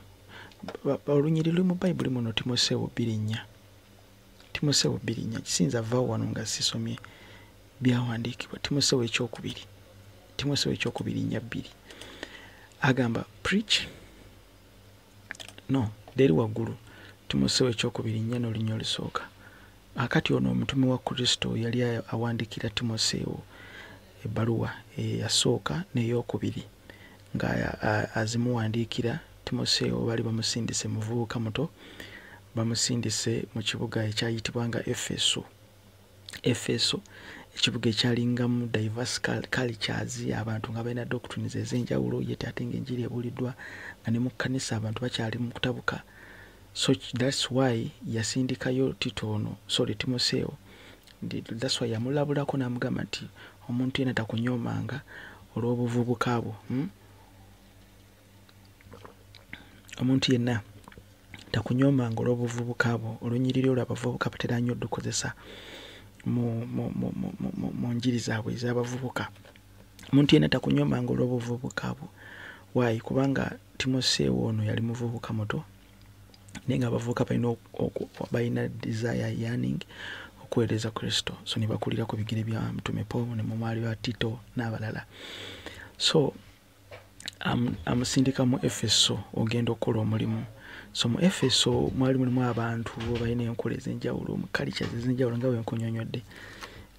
Speaker 4: Olunyiri luli mu Bayibuli muno, Timoseewo 2:4. Timoseewo 2:4. Kisinza vaawo wano nga sisomye byawandiikibwa. Timoseewo ekyokubiri, Timoseewo ekyokubiri 4:2 agamba preach no deri waggulu. Timoseewo ekyokubiri 4 n'olunya olusooka. Akati ono omutume wa Kristo yali awandiikira Timoseewo ebbaluwa eyasooka n'eyokubiri nga azimuwandiikira. Timoseewo bali bamusindise, muvubuka muto, bamusindise mu kibuga ekyayitibwanga Efeso. Efeso ekibuga ekyalingamu diverse cultures, abantu nga balina doctrines ez'enjawulo, yet ate ng'enjiri ebuuliddwa nga ne mu kkanisa abantu bakyali mu kutabuka. So that's why yasindikayo Tito ono, sorry, Timoseewo. That's why yamulabulako n'amugamba nti omuntu yenna takunyoomanga olw'obuvubuka bwo. Omuntu yenna takunyoomanga olw'obuvubuka bwo. Olunyiriri olwo abavubuka batera nnyo okukozesa mu njiri zaabwe ez'abavubuka. Omuntu yenna takunyoomanga olw'obuvubuka bwo. Why? Kubanga Timoseewo ono yali muvubuka muto, naye ng'abavubuka balina desire, yearning okuweereza Kristo. So ne bakulira ku bigere bya Mutume Paul ne mumwali wa Tito n'abalala. So amusindika mu Efeso ogenda okukola omulimu. So mu Efeso mwali mulimu abantu balina enkola ez'enjawulo, mu cultures ez'enjawulo nga bwe nkunyonnyodde,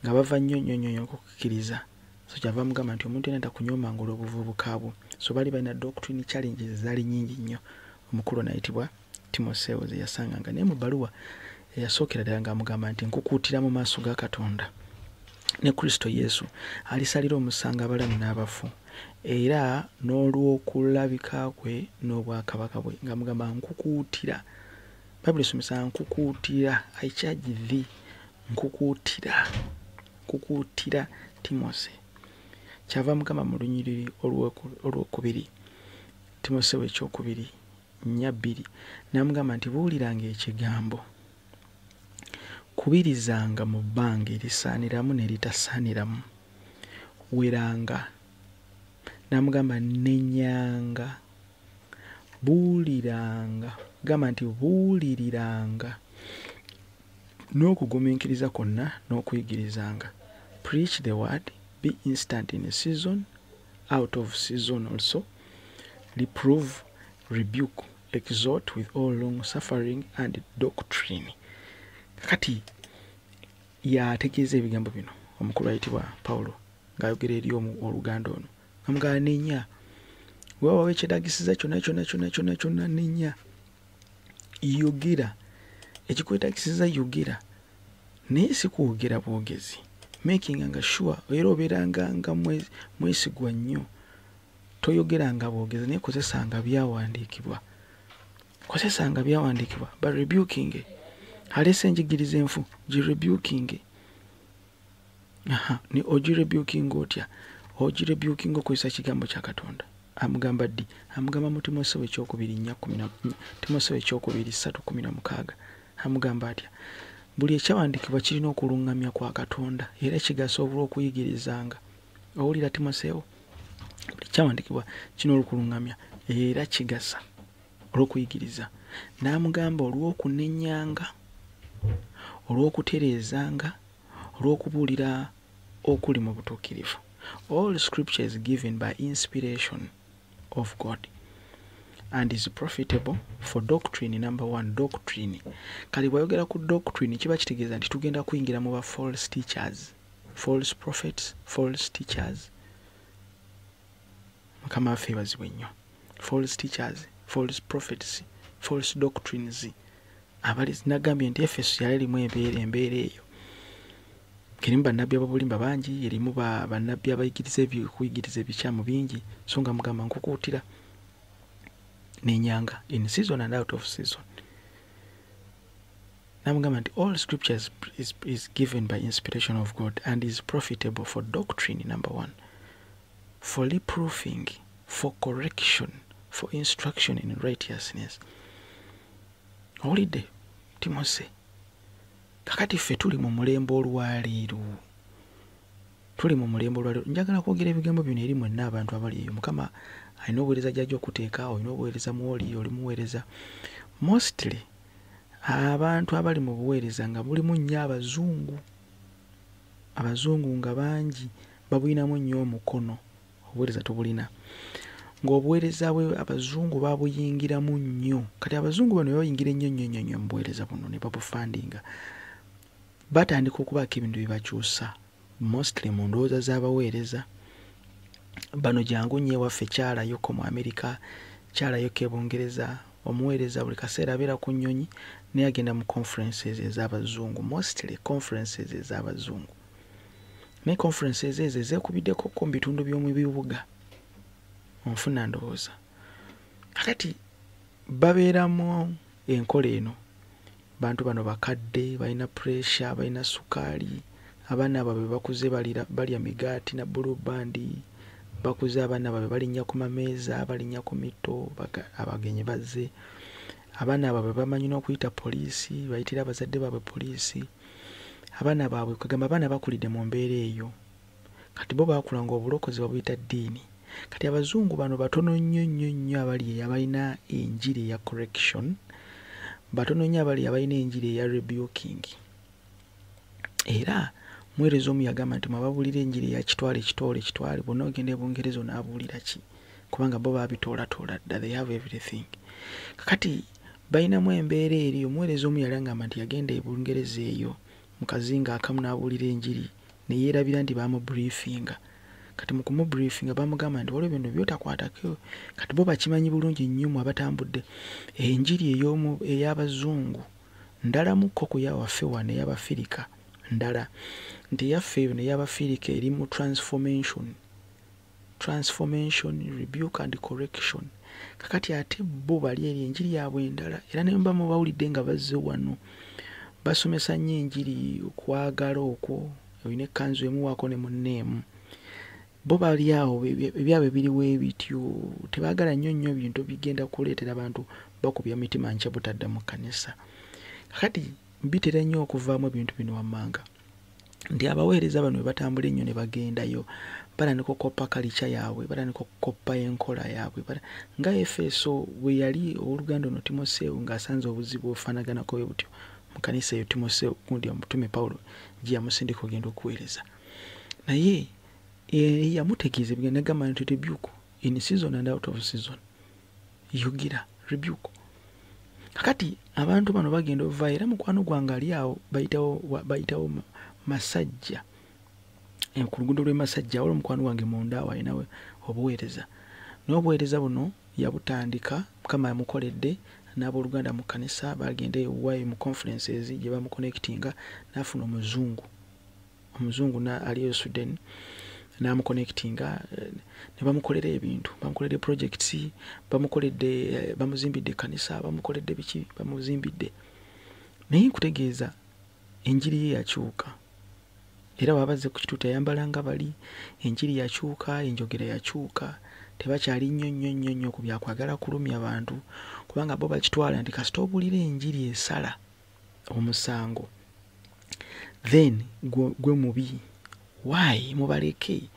Speaker 4: nga bava nnyo nnyo nnyo nnyo okukkiriza. So kyava mugamba nti omuntu yenna takunyoomanga olw'obuvubuka bwo. So bali balina doctrine challenges ezaali nnyingi nnyo. Omukulu ono ayitibwa Timoseewo ze yasanganga, naye mu bbaluwa eyasookera ddala ng'amugamba nti nkukuutira mu maaso ga Katonda ne Kristo Yesu alisalira omusango abalamu n'abafu, era n'olw'okulabika kwe n'obwakabaka bwe. Ng'amugamba nkukuutira. Bayibuli esomesa nkukuutira, I charge thee, nkukuutira, nkukuutira Timose. Kyava mugamba mu lunyiriri olwokubiri, Timoseewo ekyokubiri 4:2, n'amugamba nti buuliranga ekigambo, kubirizanga mu bbanga erisaaniramu n'eritasaaniramu, weranga. N'amugamba nenyanga, buuliranga, gamba nti buuliriranga n'okugumiikiriza kwonna n'okuyigirizanga. Preach the word, be instant in a season, out of season also, reprove, rebuke, exhort with all long suffering and doctrine. Kati yategeeza ebigambo bino omukulu ayitibwa Paulo ng'ayogera eri oluganda ono, amugamba nenya, weewaawo ekyetaagisiza kyonna kyonna kyonna kyonna kyonna, nenya, yogera ekikwetaagisiza, yogera, naye si kwogera bwogezi, making nga sure era obeeranga nga mwesigwa nnyo. Toyogeranga bwogezi, naye kozesanga byawandiikibwa, kozesanga byawandiikibwa. But rebuking, aleese enjigiriza enfu, girebuking. Ni ogirebuking otya? Ogirebuking okozesa kigambo kya Katonda. Amugamba ddi? Amugamba mu Timoseewo ekyokubiri 4:10, Timoseewo ekyokubiri 3:16. Amugamba atya? Buli ekyawandiikibwa kirina okuluŋŋamya kwa Katonda era kigasa olw'okuyigirizanga. Owulira Timoseewo? Buli kyawandiikibwa kirina okuluŋŋamya era kigasa olw'okuyigiriza. N'amugamba olw'okunenyanga, olw'okutereezanga, olw'okubuulira okuli mu butuukirivu. All scripture is given by inspiration of God and is profitable for doctrine. Number one, doctrine. Kale bw'ayogera ku doctrine kiba kitegeeza nti tugenda kuyingira mu ba false teachers, false prophets, false teachers. Mukama waffe yeebazibwe nnyo. False teachers, false prophets, false doctrines. Abali nagambye nti Efeso yali erimu embeera eyo. Erimu bannabbi ab'obulimba bangi, erimu bannabbi abayigiriza okuyigiriza ebikyamu bingi, so nga mugamba nkukuutira n'ennyanga in season and out of season. Namugamba nti all scriptures is given by inspiration of God and is profitable for doctrine, number one, for reproofing, for correction, for instruction in righteousness. Owulidde Timose? Kakati ffe tuli mu mulembe olwaleero, tuli mu mulembe olwaleero. Njagala kwogera ebigambo bino eri mwenna abantu abali eyo. Mukama alina obuweereza gy'ajja okuteeka, olina obuweereza mwoli, oli muweereza. Mostly abantu abali mu buweereza nga mulimu nnyo abazungu, abazungu nga bangi babulinamu nnyo omukono. Obuweereza tubulina ng'obuweereza bwe abazungu babuyingiramu nnyo. Kati abazungu bano bayingira ennyo nnyo nnyo nnyo mu buweereza buno ne babufandinga, batandika okubaako ebintu bye bakyusa mostly mu ndowooza z'abaweereza bano. Jangu nnyo ewaffe, kyalayoko mu Amerika, kyalayoko e Bungereza. Omuweereza buli kaseera abeera ku nnyonyi naye agenda mu conferences ez'abazungu, mostly conferences ez'abazungu. Naye conferences ezo ezeekubiddeko ko mu bitundu by'omu bibuga, onfuna ndowooza. Kakati babeeramu enkola eno. Bantu bano bakadde, balina pressure, balina sukaali. Abaana baabwe bakuze balya migaati na Blue Band. Bakuze abaana baabwe balinnya ku mameeza, balinnya ku mito, abagenyi bazze. Abaana baabwe bamanyi n'okuyita poliisi, bayitira abazadde baabwe poliisi. Abaana baabwe, kwegamba abaana bakulidde mu mbeera eyo. Kati bo baakula ng'obulokozi babuyita ddiini. Kati abazungu bano batono nnyo nnyo nnyo abali eyo abalina enjiri eya correction, batono nnyo abali abalina enjiri eya rebuking. Era muweereza omu yagamba nti mwababuulira enjiri eya kitwale kitwale kitwale, bonna ogenda e Bungereza onaabuulira ki? Kubanga bo baabitoolatola dda, they have everything. Kakati balinamu embeera eri. Omuweereza omu yali agamba nti yagenda e Bungereza eyo mu kazinga akamu n'abuulira enjiri, ne yeerabira nti baamubriefinga. Kati mu kumubriefinga bamugamba nti waliwo bino by'otakwatako. Kati bo bakimanyi bulungi nnyo mu abatambudde, enjiri ey'abazungu ndalamukko ku yawaffe wano ey'Abafirika ndala, nti eyaffe eyo n'ey'Abafirika eri mu transformation, transformation, rebuke and correction. Kakati ate bo bali eri enjiri yaabwe endala. Era ne mba mubawulidde nga bazze wano basomesa nnyo enjiri okwagala okwo, olina ekkanzu emu waako ne munneemu. Bo bali awo ebyabwe biriwo ebityo, tebaagala nnyo nnyo bintu bigenda kuleetera abantu bakubya mitima nkya butadda mu kkanisa. Kakati bitera nnyo okuvaamu ebintu bino wammanga nti abaweereza bano bwe batambula ennyo ne bagendayo, batandika okukoppa kalica yaabwe, batandika okukoppa enkola yaabwe. Nga Efeso bwe yali, owooluganda ono Timoseewo ng'asanze obuzibu obufaanaganako bwe butyo mu kkanisa eyo Timoseewo gundi omutume Pawulo gye yamusindika ogenda okuweereza. Naye yamutegeeza ebigambo n'agamba nti rebuke in season and out of season, yogera, rebuke. Kakati abantu bano bagenda ovaayo. Era mukwano gwange ali awo bayitawo Masajja, ku luguudo lw'e Masajja. Waliwo mukwano gwange munda awo alinawo obuweereza, naye obuweereza buno yabutandika, Mukama yamukoledde n'abooluganda mu kkanisa bagenda ewaayo mu conferences gye bamuconnectinga n'afuna omuzungu, omuzungu ali eyo Sweden n'amuconnectinga ne bamukolera ebintu, bamukoledde projects, bamukoledde, bamuzimbidde ekkanisa, bamukoledde biki, bamuzimbidde. Naye nkutegeeza enjiri ye yakyuka. Era bw'aba azze ku kituuti ayambala nga bali. Enjiri yakyuka, enjogera yakyuka, tebakyali nnyo nnyo nnyo nnyo ku byakwagala kulumya bantu, kubanga bo bakitwala nti kasita obuulira enjiri esala omusango, then gwe mubi. Why? Mubaleke.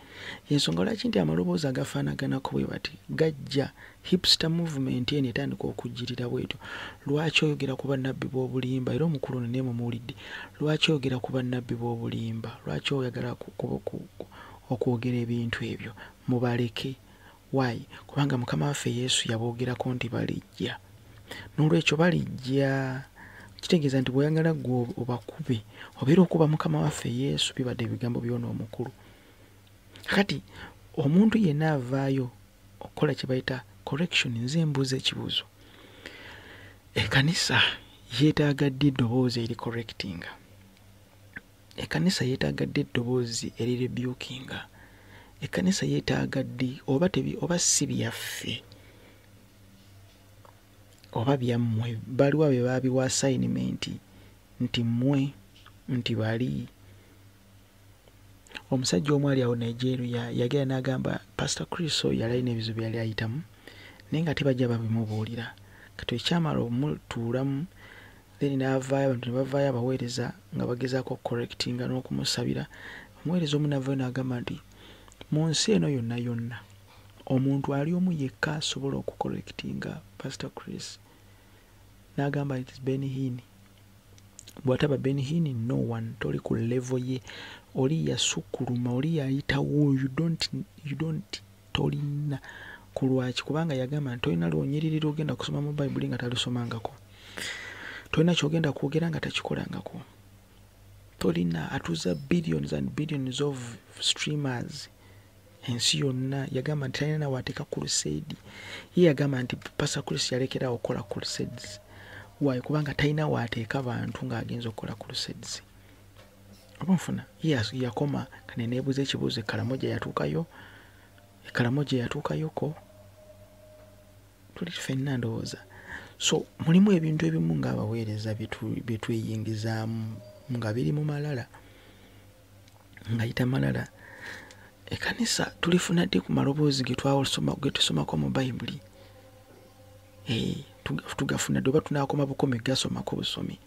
Speaker 4: Ensonga lwaki nti amaloboozi agafaanaganako bwe bati gajja, hipster movement eno etandika okujjirira bwetyo. Lwaki oyogera ku bannabbi b'obulimba? Era omukulu ono naye mumuwulidde. Lwaki oyogera ku bannabbi b'obulimba? Lwaki oyagala okwogera ebintu ebyo? Mubaleke. Why? Kubanga Mukama waffe Yesu yaboogerako nti balijja. N'olwekyo balijja, kitegeeza nti bw'oyagala ggwe obakube, obeera okuba Mukama waffe Yesu. Bibadde ebigambo by'ono omukulu. Kakati omuntu yenna avaayo Okukola kye bayita correction. Nze mbuuza ekibuuzo, ekkanisa yeetaaga ddi eddoboozi eri correctinga? Ekkanisa yeetaaga ddi eddoboozi eri rebukinga? Ekkanisa yeetaaga ddi? Oba tebi, oba si byaffe oba byammwe? Baliwa be baabiwa assignment nti mmwe nti bali? Omusajja omu ali awo Nigeria yagenda n'agamba Pastor Chris oyo yali alina ebizibu byali ayitamu, naye nga tebajja babimubuulira. Kati ekyamala omutuulamu, then n'avaayo, abantu ne bavaayo, abaweereza nga bagezaako okucorrectinga n'okumusabira. Omuweereza omu n'avaayo n'agamba nti mu nsi eno yonna yonna omuntu ali omu yekka asobola okucorrectinga Pastor Chris, n'agamba it is Benny Hinn. Bw'ataba Benny Hinn, no one, toli ku level ye. Oli yasukkuluma, oli yayitawo. You don't tolina kulwaki, kubanga yagamba nti tolina lunyiriri ogenda kusoma mu Bayibuli nga talusomangako, tolina kyogenda kwogera nga takikolangako, tolina. Atuuza billions and billions of streamers ensi yonna. Yagamba nti talina nawateeka crusade. Ye yagamba nti Pastor Chris yalekerawo okukola crusades. Why? Kubanga talina waateeka bantu ng'agenza okukola crusades. Oba nfuna ye yakoma. Kane neebuuza ekibuuzo, ekkalamoja yatuukayo? Ekkalamoja yatuukayoko? Tuli ffenna ndowooza. So mulimu ebintu ebimu ng'abaweereza bye tweyingizaamu nga biri mu malala, ngayita malala. Ekkanisa tulifuna ddi ku maloboozi ge tusomako mu Bayibuli? Tugafuna ddi oba tunaakoma bukomi gasomako busomi?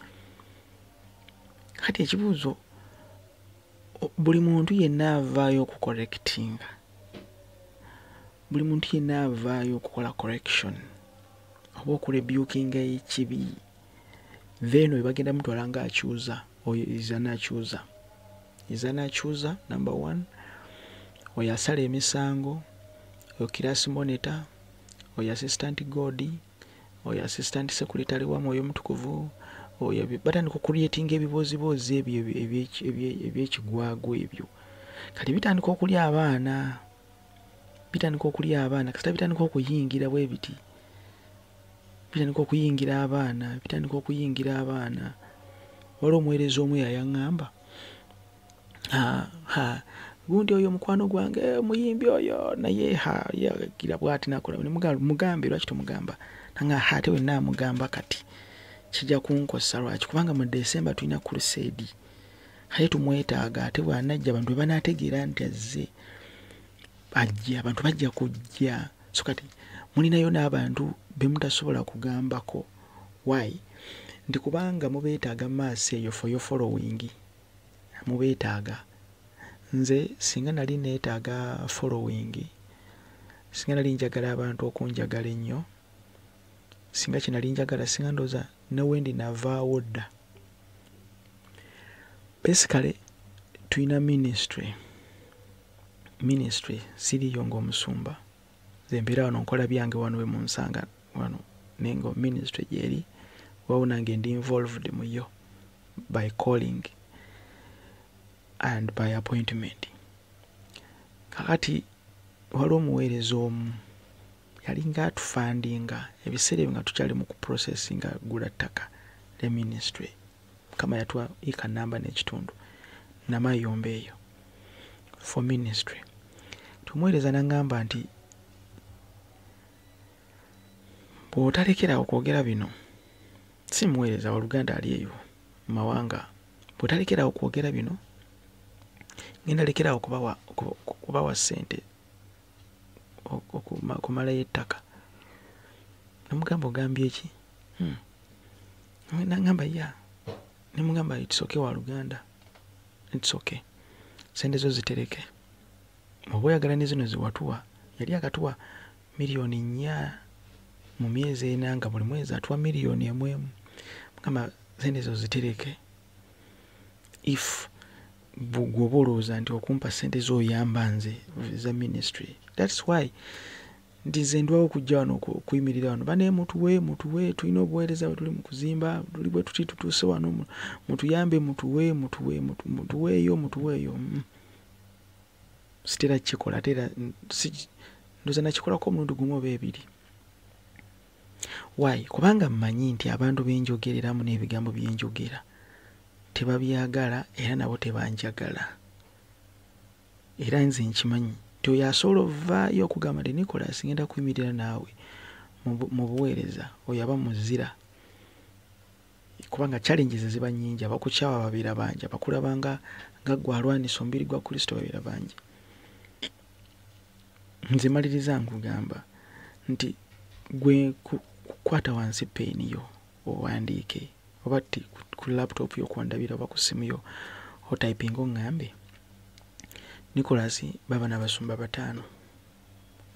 Speaker 4: Kati ekibuuzo, buli muntu yenna avaayo okucorrectinga, buli muntu yenna avaayo okukola correction oba okurebukinga ekibi, then oyo bagenda mutwala nga akyuza. Oyo is an accuser, is an accuser number one. Oyo asala emisango, oyo class monitor, oyo assistant god, oyo assistant secretary wa Mwoyo Mutukuvu, oyo batandika okucreatinga ebibooziboozi ebyo ebyekigwagwa ebyo. Kati bitandika okulya abaana, bitandika okulya abaana. Kasita bitandika okuyingira bwe biti, bitandika okuyingira abaana, bitandika okuyingira abaana. Waliwo omuweereza omu yayaŋŋamba, ha gundi oyo mukwano gwange omuyimbi oyo, naye ha yagira bwati nakola. Mugambe, lwaki tomugamba? Nanga ha ate wenna amugamba kati kijja kunkosa. Lwaki? Kubanga mu December tulina crusade, ate tumwetaaga, ate bw'anajja abantu bwe banaategeera nti azze ajja, abantu bajja kujja. So kati mulinayo n'abantu be mutasobola kugambako. Why? Nti kubanga mubeetaaga maaso eyo for your following, mubeetaaga. Nze singa nali neetaaga following, singa nali njagala abantu okunjagala ennyo, singa kye nali njagala, singa ndowooza ne wendi navaawo dda. Basically tulina ministry. Siriyo ng'omusumba, nze mbeera wano nkola byange wano we munsanga wano, naye nga ministry gyeri wawo nange ndi involved mu yo by calling and by appointment. Kakati waliwo omuweereza omu yalinga atufundinga ebiseera ebyo nga tukyali mu kuprocessinga gula ttaka lya ministry. Mukama yatuwa eka namba n'ekitundu namayomba eyo for ministry. Tumuweereza n'aŋŋamba nti bw'otalekerawo kwogera bino, si muweereza waluganda ali eyo mu mawanga, bw'otalekerawo kwogera bino, ngenda lekerawo kubawa ssente okumalayo ettaka. Namugamba, ogambye ki? Nagamba ya, nemugamba it's okay waluganda, it's okay, sente zo zitereke oba oyagala ne zino ziwatuwa. Yali akatuwa 4 miliyoni mu myezi 4, nga buli mwezi atuwa miliyoni 1 emu. Mugamba sente zo zitereke, if gwoba olowooza nti okumpa sente zoyamba nze za ministry. That's why nti nze ndwawo okujja wano okuyimirira wano, bane mutuwe, mutuwe, tulina obuweereza bwe tuli mu kuzimba, tuli bwe tuti tutuuse wano, mutuyambe, mutuwe, mutuwe, mutuweeyo, mutuweeyo. Sitera kikola, ate era Ndowooza nakikolako omulundi gumu oba ebiri. Why? Kubanga mmanyi nti abantu benjogereramu n'ebigambo byenjogera tebabyagala era nabo tebanjagala. Era nze nkimanyi nti oyo asobola ovaayo okugamba nti Nicholas ngenda kuyimirira naawe mu buweereza, oyo aba muzira. Kubanga challenges ziba nnyingi, abakukyawa babeera bangi, abakulaba nga ggwe alwanisa omubiri gwa Kristo babeera bangi. Nze maliriza nkugamba nti gwe kukwata wansi peeni yo owandiike, oba ku laptop yo kwandabira oba ku ssimu yo otypinga oŋŋambe Nicholas baba n'abasumba 5,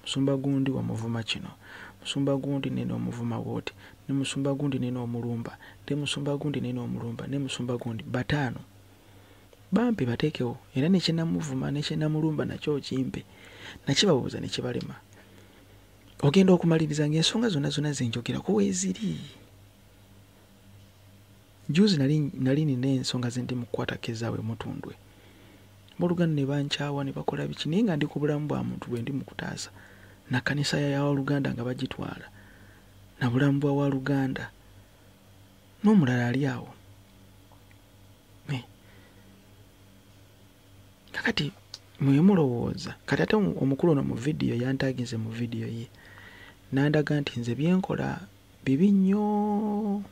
Speaker 4: musumba gundi wamuvuma kino, musumba gundi nene omuvuma bw'oti, ne musumba gundi nene omulumba, ne musumba gundi nene omulumba, ne musumba gundi 5 bampe bateekewo, era ne kyenamuvuma ne kyenamulumba nakyo kimpe, nakibabuuza ne kibalema. Ogenda okumaliriza ng'ensonga zonna zonna ze njogerako weeziri. Juzi nali nina ensonga ze ndi mu kukwatako ezaabwe Mutundwe. Abooluganda ne bankyawa ne bakola biki, naye nga ndi ku bulamu bwa muntu bwe ndi mu kutaasa. Na kkanisa ya waluganda nga bagitwala, na bulamu bwa waluganda, n'omulala ali awo. Kakati mwe mulowooza, kati ate omukulu ono mu vidiyo yantagize mu vidiyo ye n'andaga nti nze byenkola bibi nnyo,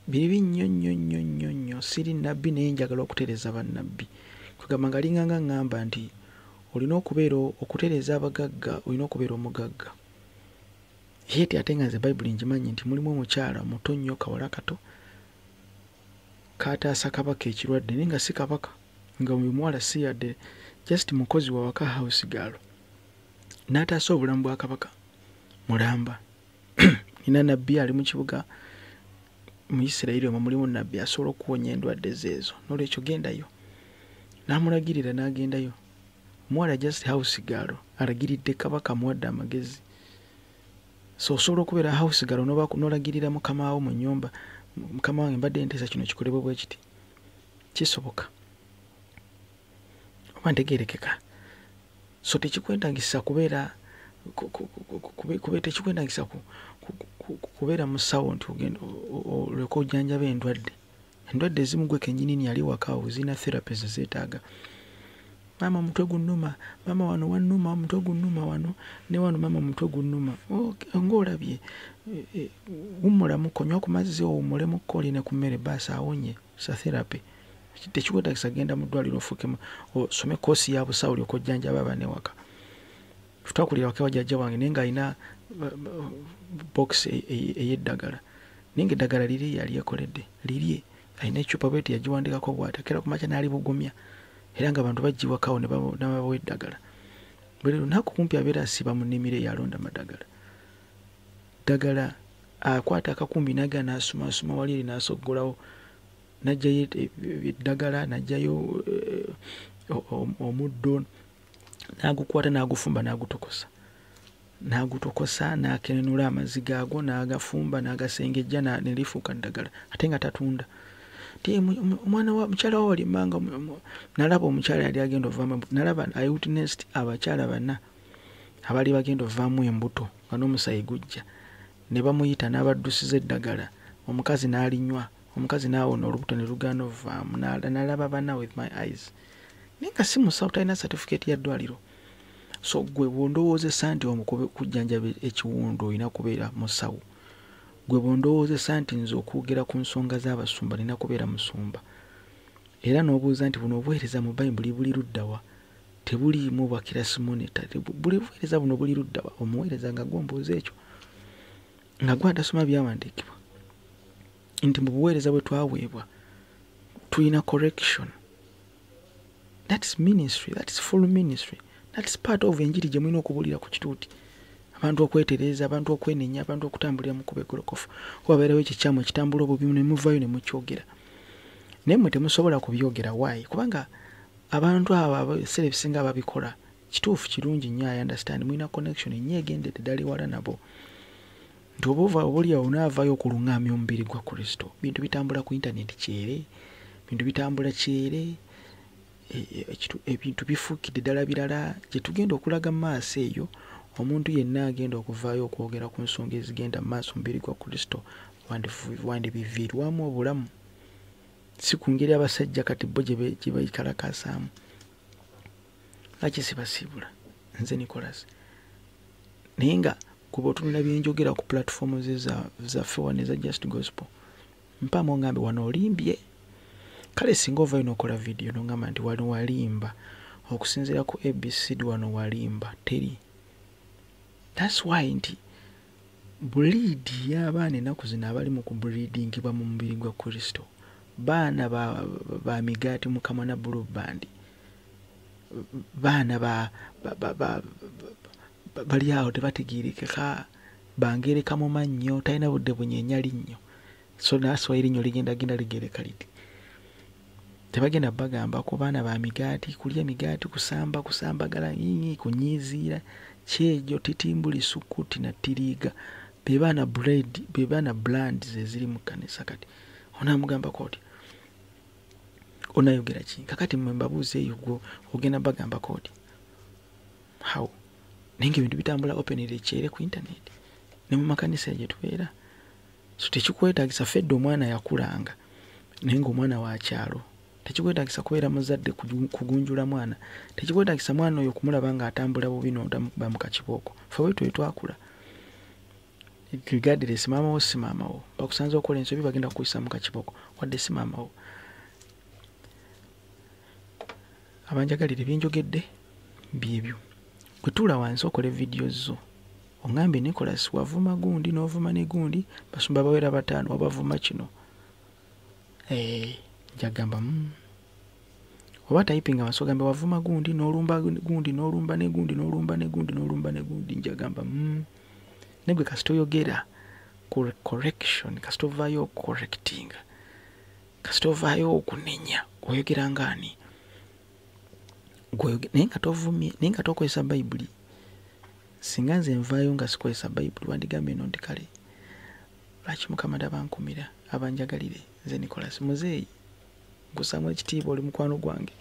Speaker 4: bibi nnyo nnyo nnyo nnyo nnyo, siri nnabbi naye njagala okutereeza bannabbi. Kugamba nga linganga ŋŋamba nti olina okubeera okutereeza abagagga, olina okubeera omugagga. Yeti ate nga nze Bayibuli ngimanyi nti mulimu omukyala muto nnyo kawala kato kataasa kabaka ekirwadde, naye nga si kabaka, nga oyo muwala si yadde just mukozi wa waka, house girl, n'ataasa obulamu bwa kabaka mulamba. Nina nabbi ali mu kibuga mu Isirayiri omwo mulimu nabbi asobola okuwonya endwadde zeezo, n'olwekyo gendayo. N'amulagirira n'agendayo. Omuwala just house girl alagiridde kabaka, amuwadde amagezi. So osobola okubeera house girl n'olagirira mukama wo mu nnyumba, mukama wange mbadde nteesa kino kikolebwe bwe kiti. Kisoboka oba ntegeerekeka. So tekikwetagisa kubeera tekikwetagisa kubeera musawo nti ogenda oleke ojjanjaba endwadde. Endwadde ezimu gwe kennyini yali waka awo zirina therapies zeetaaga. Maama omutwe gunnuma, maama wano wannuma, omutwe gunnuma wano ne wano, maama omutwe gunnuma. Ng'olabye, wummulamuko, nywa ku mazzi owummulemukko olye ne ku mmere baasi awonye. Sa therapy. Tekikwetagisa genda mu ddwaliro ofuukemu osome koosi ya busawo olyoke ojjanjaba abaana ewaka. Twakulira waka ewa jjajja wange naye ng'alina box ey'eddagala, naye ng'eddagala liri yali yekoledde lirye, alina eccupa bw'eti yagiwandikako bw'ati, akeera ku makya n'alibugumya, era ng'abantu baggiwakawo ne babawa eddagala. Buli lunaku kumpi abeera asiiba mu nnimiro eyo alonda maddagala. Ddagala akwata akakumbi n'agenda n'asumaasuma wali eri n'asoggolawo, n'aggyayo eddagala, n'aggyayo omuddo, n'agukwata n'agufumba n'agutokosa. N'agutokosa n'akenenula amazzi gaagwo n'agafumba n'agasengejja ne lifuuka ddagala, ate nga tatunda. Omwana wa mukyala wa wali emmanga, nalaba omukyala yali agenda ovaamu, nalaba I witnessed abakyala 4 abaali bagenda ovaamu embuto nga n'omusaayi gujja, ne bamuyita n'abaddusiza eddagala, omukazi n'alinywa, omukazi n'awona olubuto ne lugaana ovaamu. Nalaba 4 with my eyes, naye nga si musawo, talina certificate ya ddwaliro. So gwe bw'ondowoozesa nti okujjanjaba ekiwundu olina kubeera musawo, gwe bw'ondowoozesa nti nze okwogera ku nsonga z'abasumba nina kubeera musumba, era n'obuuza nti buno obuweereza mu Bayibuli buli ludda wa? Tebuliimu bwa kirasimoneta, buli buweereza buno buli ludda wa? Omuweereza nga gw'ombuuza ekyo, nga gwe atasoma byawandiikibwa, nti mu buweereza bwe twaweebwa tulina correction. That's ministry, that's full ministry, that's part of enjiri gye mulina okubuulira ku kituuti. Abantu okwetereeza, abantu okwenenya, abantu okutambulira mu kkubo eggolokofu. Kuba wabeerawo ekikyamu ekitambula obubi ne muvaayo ne mukyogera. Naye mmwe temusobola kubyogera. Why? Kubanga abantu abo ebiseera ebisinga babikola. Kituufu kirungi nnyo, I understand, mulina connection nnyo egendedde ddala ewala nabo. Nti oba ova obuli awo n'avaayo okuluŋŋamya omubiri gwa Kristo. Bintu bitambula ku internet kyere, bintu bitambula kyere. Ebintu bifuukidde ddala birala. Gye tugenda okulaga mu maaso eyo, omuntu yenna agenda okuvaayo okwogera ku nsonga ezigenda mu maaso mubiri gwa Kristo wandibiviirwamu obulamu, si ku ngeri abasajja kati bo gye bayikalakasaamu. Lwaki sibasiibula nze Nicholas? Naye nga kuba otunula byenjogera ku platform zaffe wano eza Just Gospel, mpaamu ongambe wano olimbye. Kale singa ovaayo n'okola vidiyo n'ongamba nti wano walimba, okusinziira ku ABCD wano walimba, teri. That's why nti bleed y'abaana ennaku zino abali mu kubleedingibwa mu mubiri gwa Kristo, baana ba migaati Mukama na Blue Band, baana bali awo tebategeerekeka, bangereka mu mannyo, talina budde bunyeenya linnyo, so naswa erinnyo ligenda genda ligereka liti. Tebagenda bagamba ku baana ba migaati, kulya migaati, kusamba, kusambagala, kunyiziira, kyejo, titimbuli, sukuti na tiriiga. Be baana bread, be baana brands eziri mu kkanisa kati. Onaamugambako otya? Onaayogera ki? Kakati mmwe mbabuuza eyo gwe ogenda bagambako otya? How? Naye ng'ebintu bitambula openly kyere ku internet ne mu makanisa gye tubeera. So tekikwetaagisa fedde omwana yakulanga naye ng'omwana wa kyalo. Tekikwetaagisa kubeera muzadde kugunjula mwana. Tekikwetaagisa mwana oyo kumulaba ng'atambula bubi n'otamukuba mu kakibooko. Ffe bwe tutyo twakula. Regardless maama wo si maama wo, bakusanze okola ensobi bagenda kukuyisa mu kakibooko wadde si maama wo. Abanjagalire byenjogedde byebyo. Gwe tuula wansi okole vidiyo zo, oŋŋambe Nicholas wavuma gundi n'ovuma ne gundi, basumba bawera 5 wabavuma kino. Njagamba oba typinga wansi ogambe wavuma gundi n'olumba gundi n'olumba ne gundi n'olumba ne gundi n'olumba ne gundi, njagamba ne gwe kasita oyogera correction, kasita ovaayo correctinga, kasita ovaayo okunenya, oyogera ng'ani? Naye nga tovumye, naye nga tokozesa Bayibuli. Singa nze nvaayo nga sikozesa Bayibuli, wandigambye eno nti kale lwaki Mukama tabankumira abanjagalire nze Nicholas muzeeyi, nkusaamu ekitiibwa, oli mukwano gwange.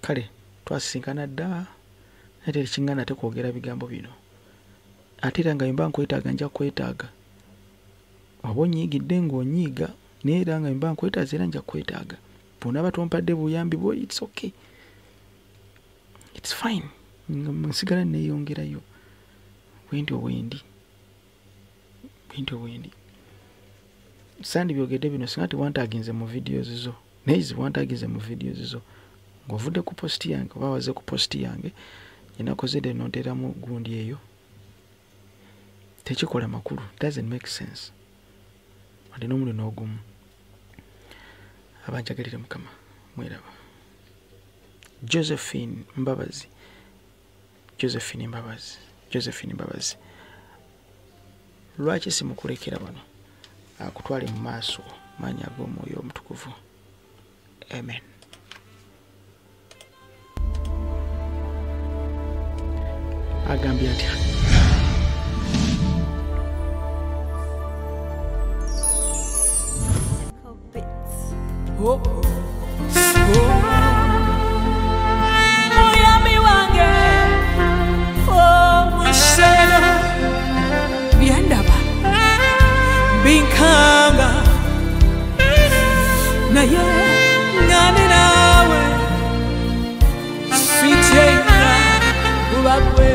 Speaker 4: Kale twasisinkana dda, naye tekiŋŋaana ate kwogera bigambo bino. Ate era nga bwe mba nkwetaaga nja kukwetaaga. Oba onyiigidde ng'onyiiga, naye era nga bwe mba nkwetaaze era nja kukwetaaga. Bw'onaaba tompadde buyambi bwo, it's okay. It's fine. Nsigala neeyongerayo. Bwentyo bwendi. Bwentyo bwendi. Sandibyogedde bino singa tewantaaginze mu videos zo. Naye ziwantaaginze mu videos zo. Ng'ovudde ku post yange oba waze ku post yange, gye nakoze dde n'onteeramu gundi eyo. Tekikola makulu. Doesn't make sense. Wadde n'omulundi n'ogumu. Abanjagalire Mukama, mweraba. Josephine Mbabazi. Josephine Mbabazi. Josephine Mbabazi. Lwaki simukulekera wano? Akutwale mu maaso maanyi ag'omwoyo omutukuvu. Amen. Agambye atya?
Speaker 1: Oh, oh, oh. Muyambi wange, oh, museno byendaba binkanga, naye ngane nawe sityenga kuba gwe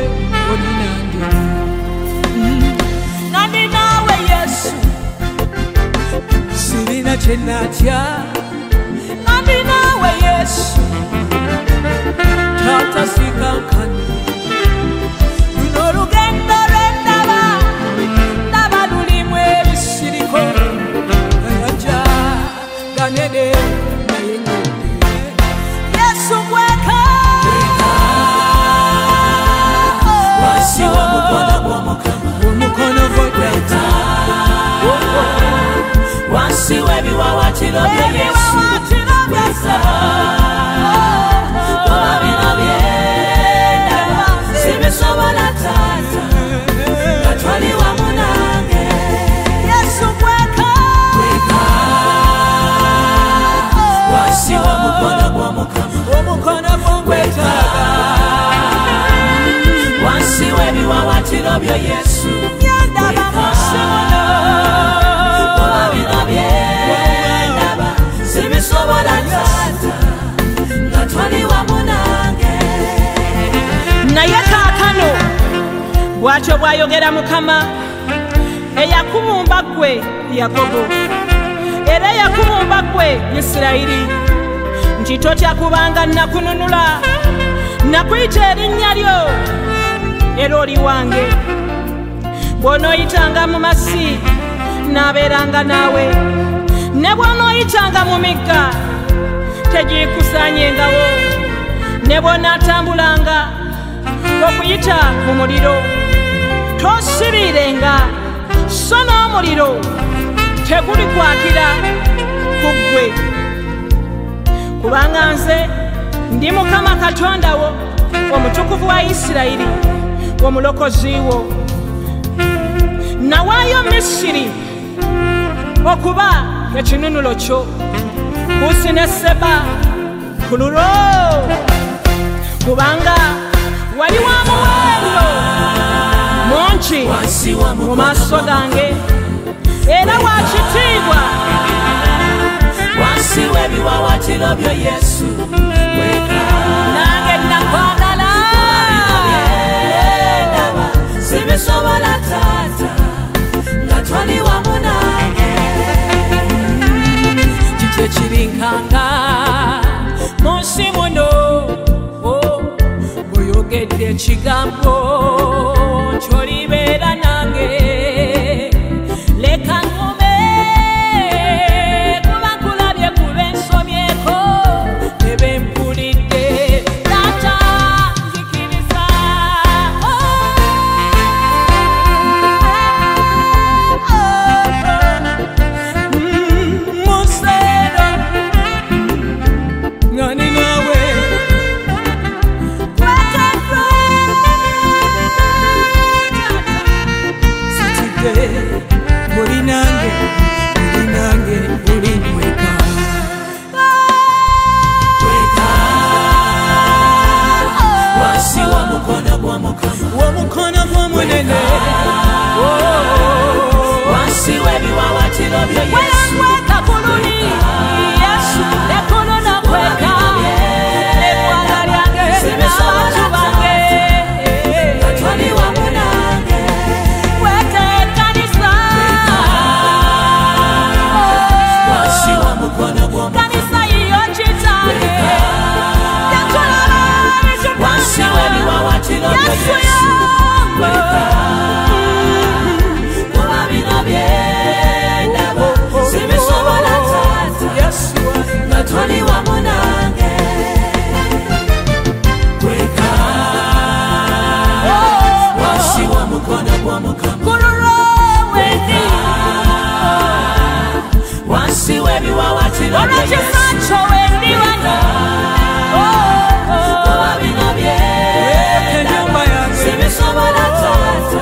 Speaker 1: oli nange, ngane nawe Yesu sirina kye natya. Nawe Yesu tata sikankane, luno olugendo lwe ndaba ndaba lulimu ebisiriko, gayanja ganene naye ngende. Yesu gweka
Speaker 3: wansi w'omukono gw'Omukama,
Speaker 1: omukono gwo
Speaker 3: gweka wansi w'ebiwaawaatiro bya Yesu. Kuba bino byendaba sibisobola taata, nga toli wamu nange.
Speaker 1: Yesu gweka
Speaker 3: wansi w'omukono gw'Omukama, byo Yesu
Speaker 1: Byendaba mu nsi muno
Speaker 3: Kuba bino byendaba sibisobola taata nga toli wamu nange.
Speaker 1: Naye kaakano bw'atyo bw'ayogera Mukama eyakubumba ggwe Yakobo era eyakubumba ggwe Isirayiri nti totya kubanga nakununula nakuyita erinnya lyo era oli wange. Bw'onooyitanga mu mazzi naabeeranga naawe ne bw'onooyitanga mu migga tegiikusaanyengawo ne bw'onaatambulanga okuyita mu muliro tosiriirenga so n'omuliro tegulikwakira ku ggwe. Kubanga nze ndi Mukama Katonda wo omutukuvu wa Isirayiri omulokozi wo. Nawaayo Misiri okuba ekinunulo kyo Kusi ne Seba ku lulwo kubanga wali wa muwendo mungi mu maaso gange era wa kitiibwa
Speaker 3: wansi w'ebiwaawaatiro byo Yesu weka
Speaker 1: nange nakwagala
Speaker 3: byendaba sibisobola taata nga toli wamu nange.
Speaker 1: Kiki ekirinkanga mu nsi muno bw'oyogedde ekigambo ky'olibeera nange. Leka nkume kuba nkulabye kube nsomyeko ne be mpulidde taata nzikiriza.
Speaker 3: Mu nsi eno nga ndi naawe sitidde oli nange oli nange oli weka weka wansi w'omukono gwa Mukama w'omukono gw'omunene wansi w'ebiwaawaatiro byo Yesu
Speaker 1: Weka ku luli Yesu lekuno nakweka eggwanga lyange n'abantu bange
Speaker 3: nga toli wamu nange.
Speaker 1: Weka ekkanisa
Speaker 3: wansi w'omukono gwa Mukama
Speaker 1: kanisa yiyo kitange yatulaba
Speaker 3: wansi w'ebiwaawaatiro byo
Speaker 1: Yesu
Speaker 3: Yesu
Speaker 1: yange
Speaker 3: kuba bino byendaba sibisobola taata nga toli wamu nange. Weka wansi w'omukono gwa Mukama
Speaker 1: ku lulwo wendi
Speaker 3: wansi w'ebiwaawaatiro byo
Speaker 1: olw'ekisa
Speaker 3: Yesu
Speaker 1: kyo wendi wano
Speaker 3: kuba bino byendaba sibisobola taata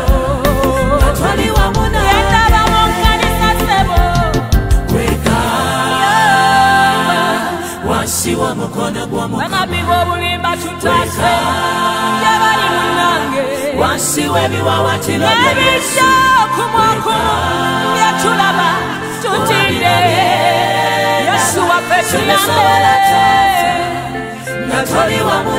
Speaker 3: nga toli wamu nange.
Speaker 1: Yendaba mu kkanisa ssebo
Speaker 3: Weka wansi w'omukono gwa Mukama
Speaker 1: bannabbi b'obulimba tutaase gye bali munnange
Speaker 3: wansi w'ebiwaawaatiro byo Yesu
Speaker 1: ebijja okumuokumu bye tulaba tutidde Yesu waffe tuyambe
Speaker 3: nga toli wamu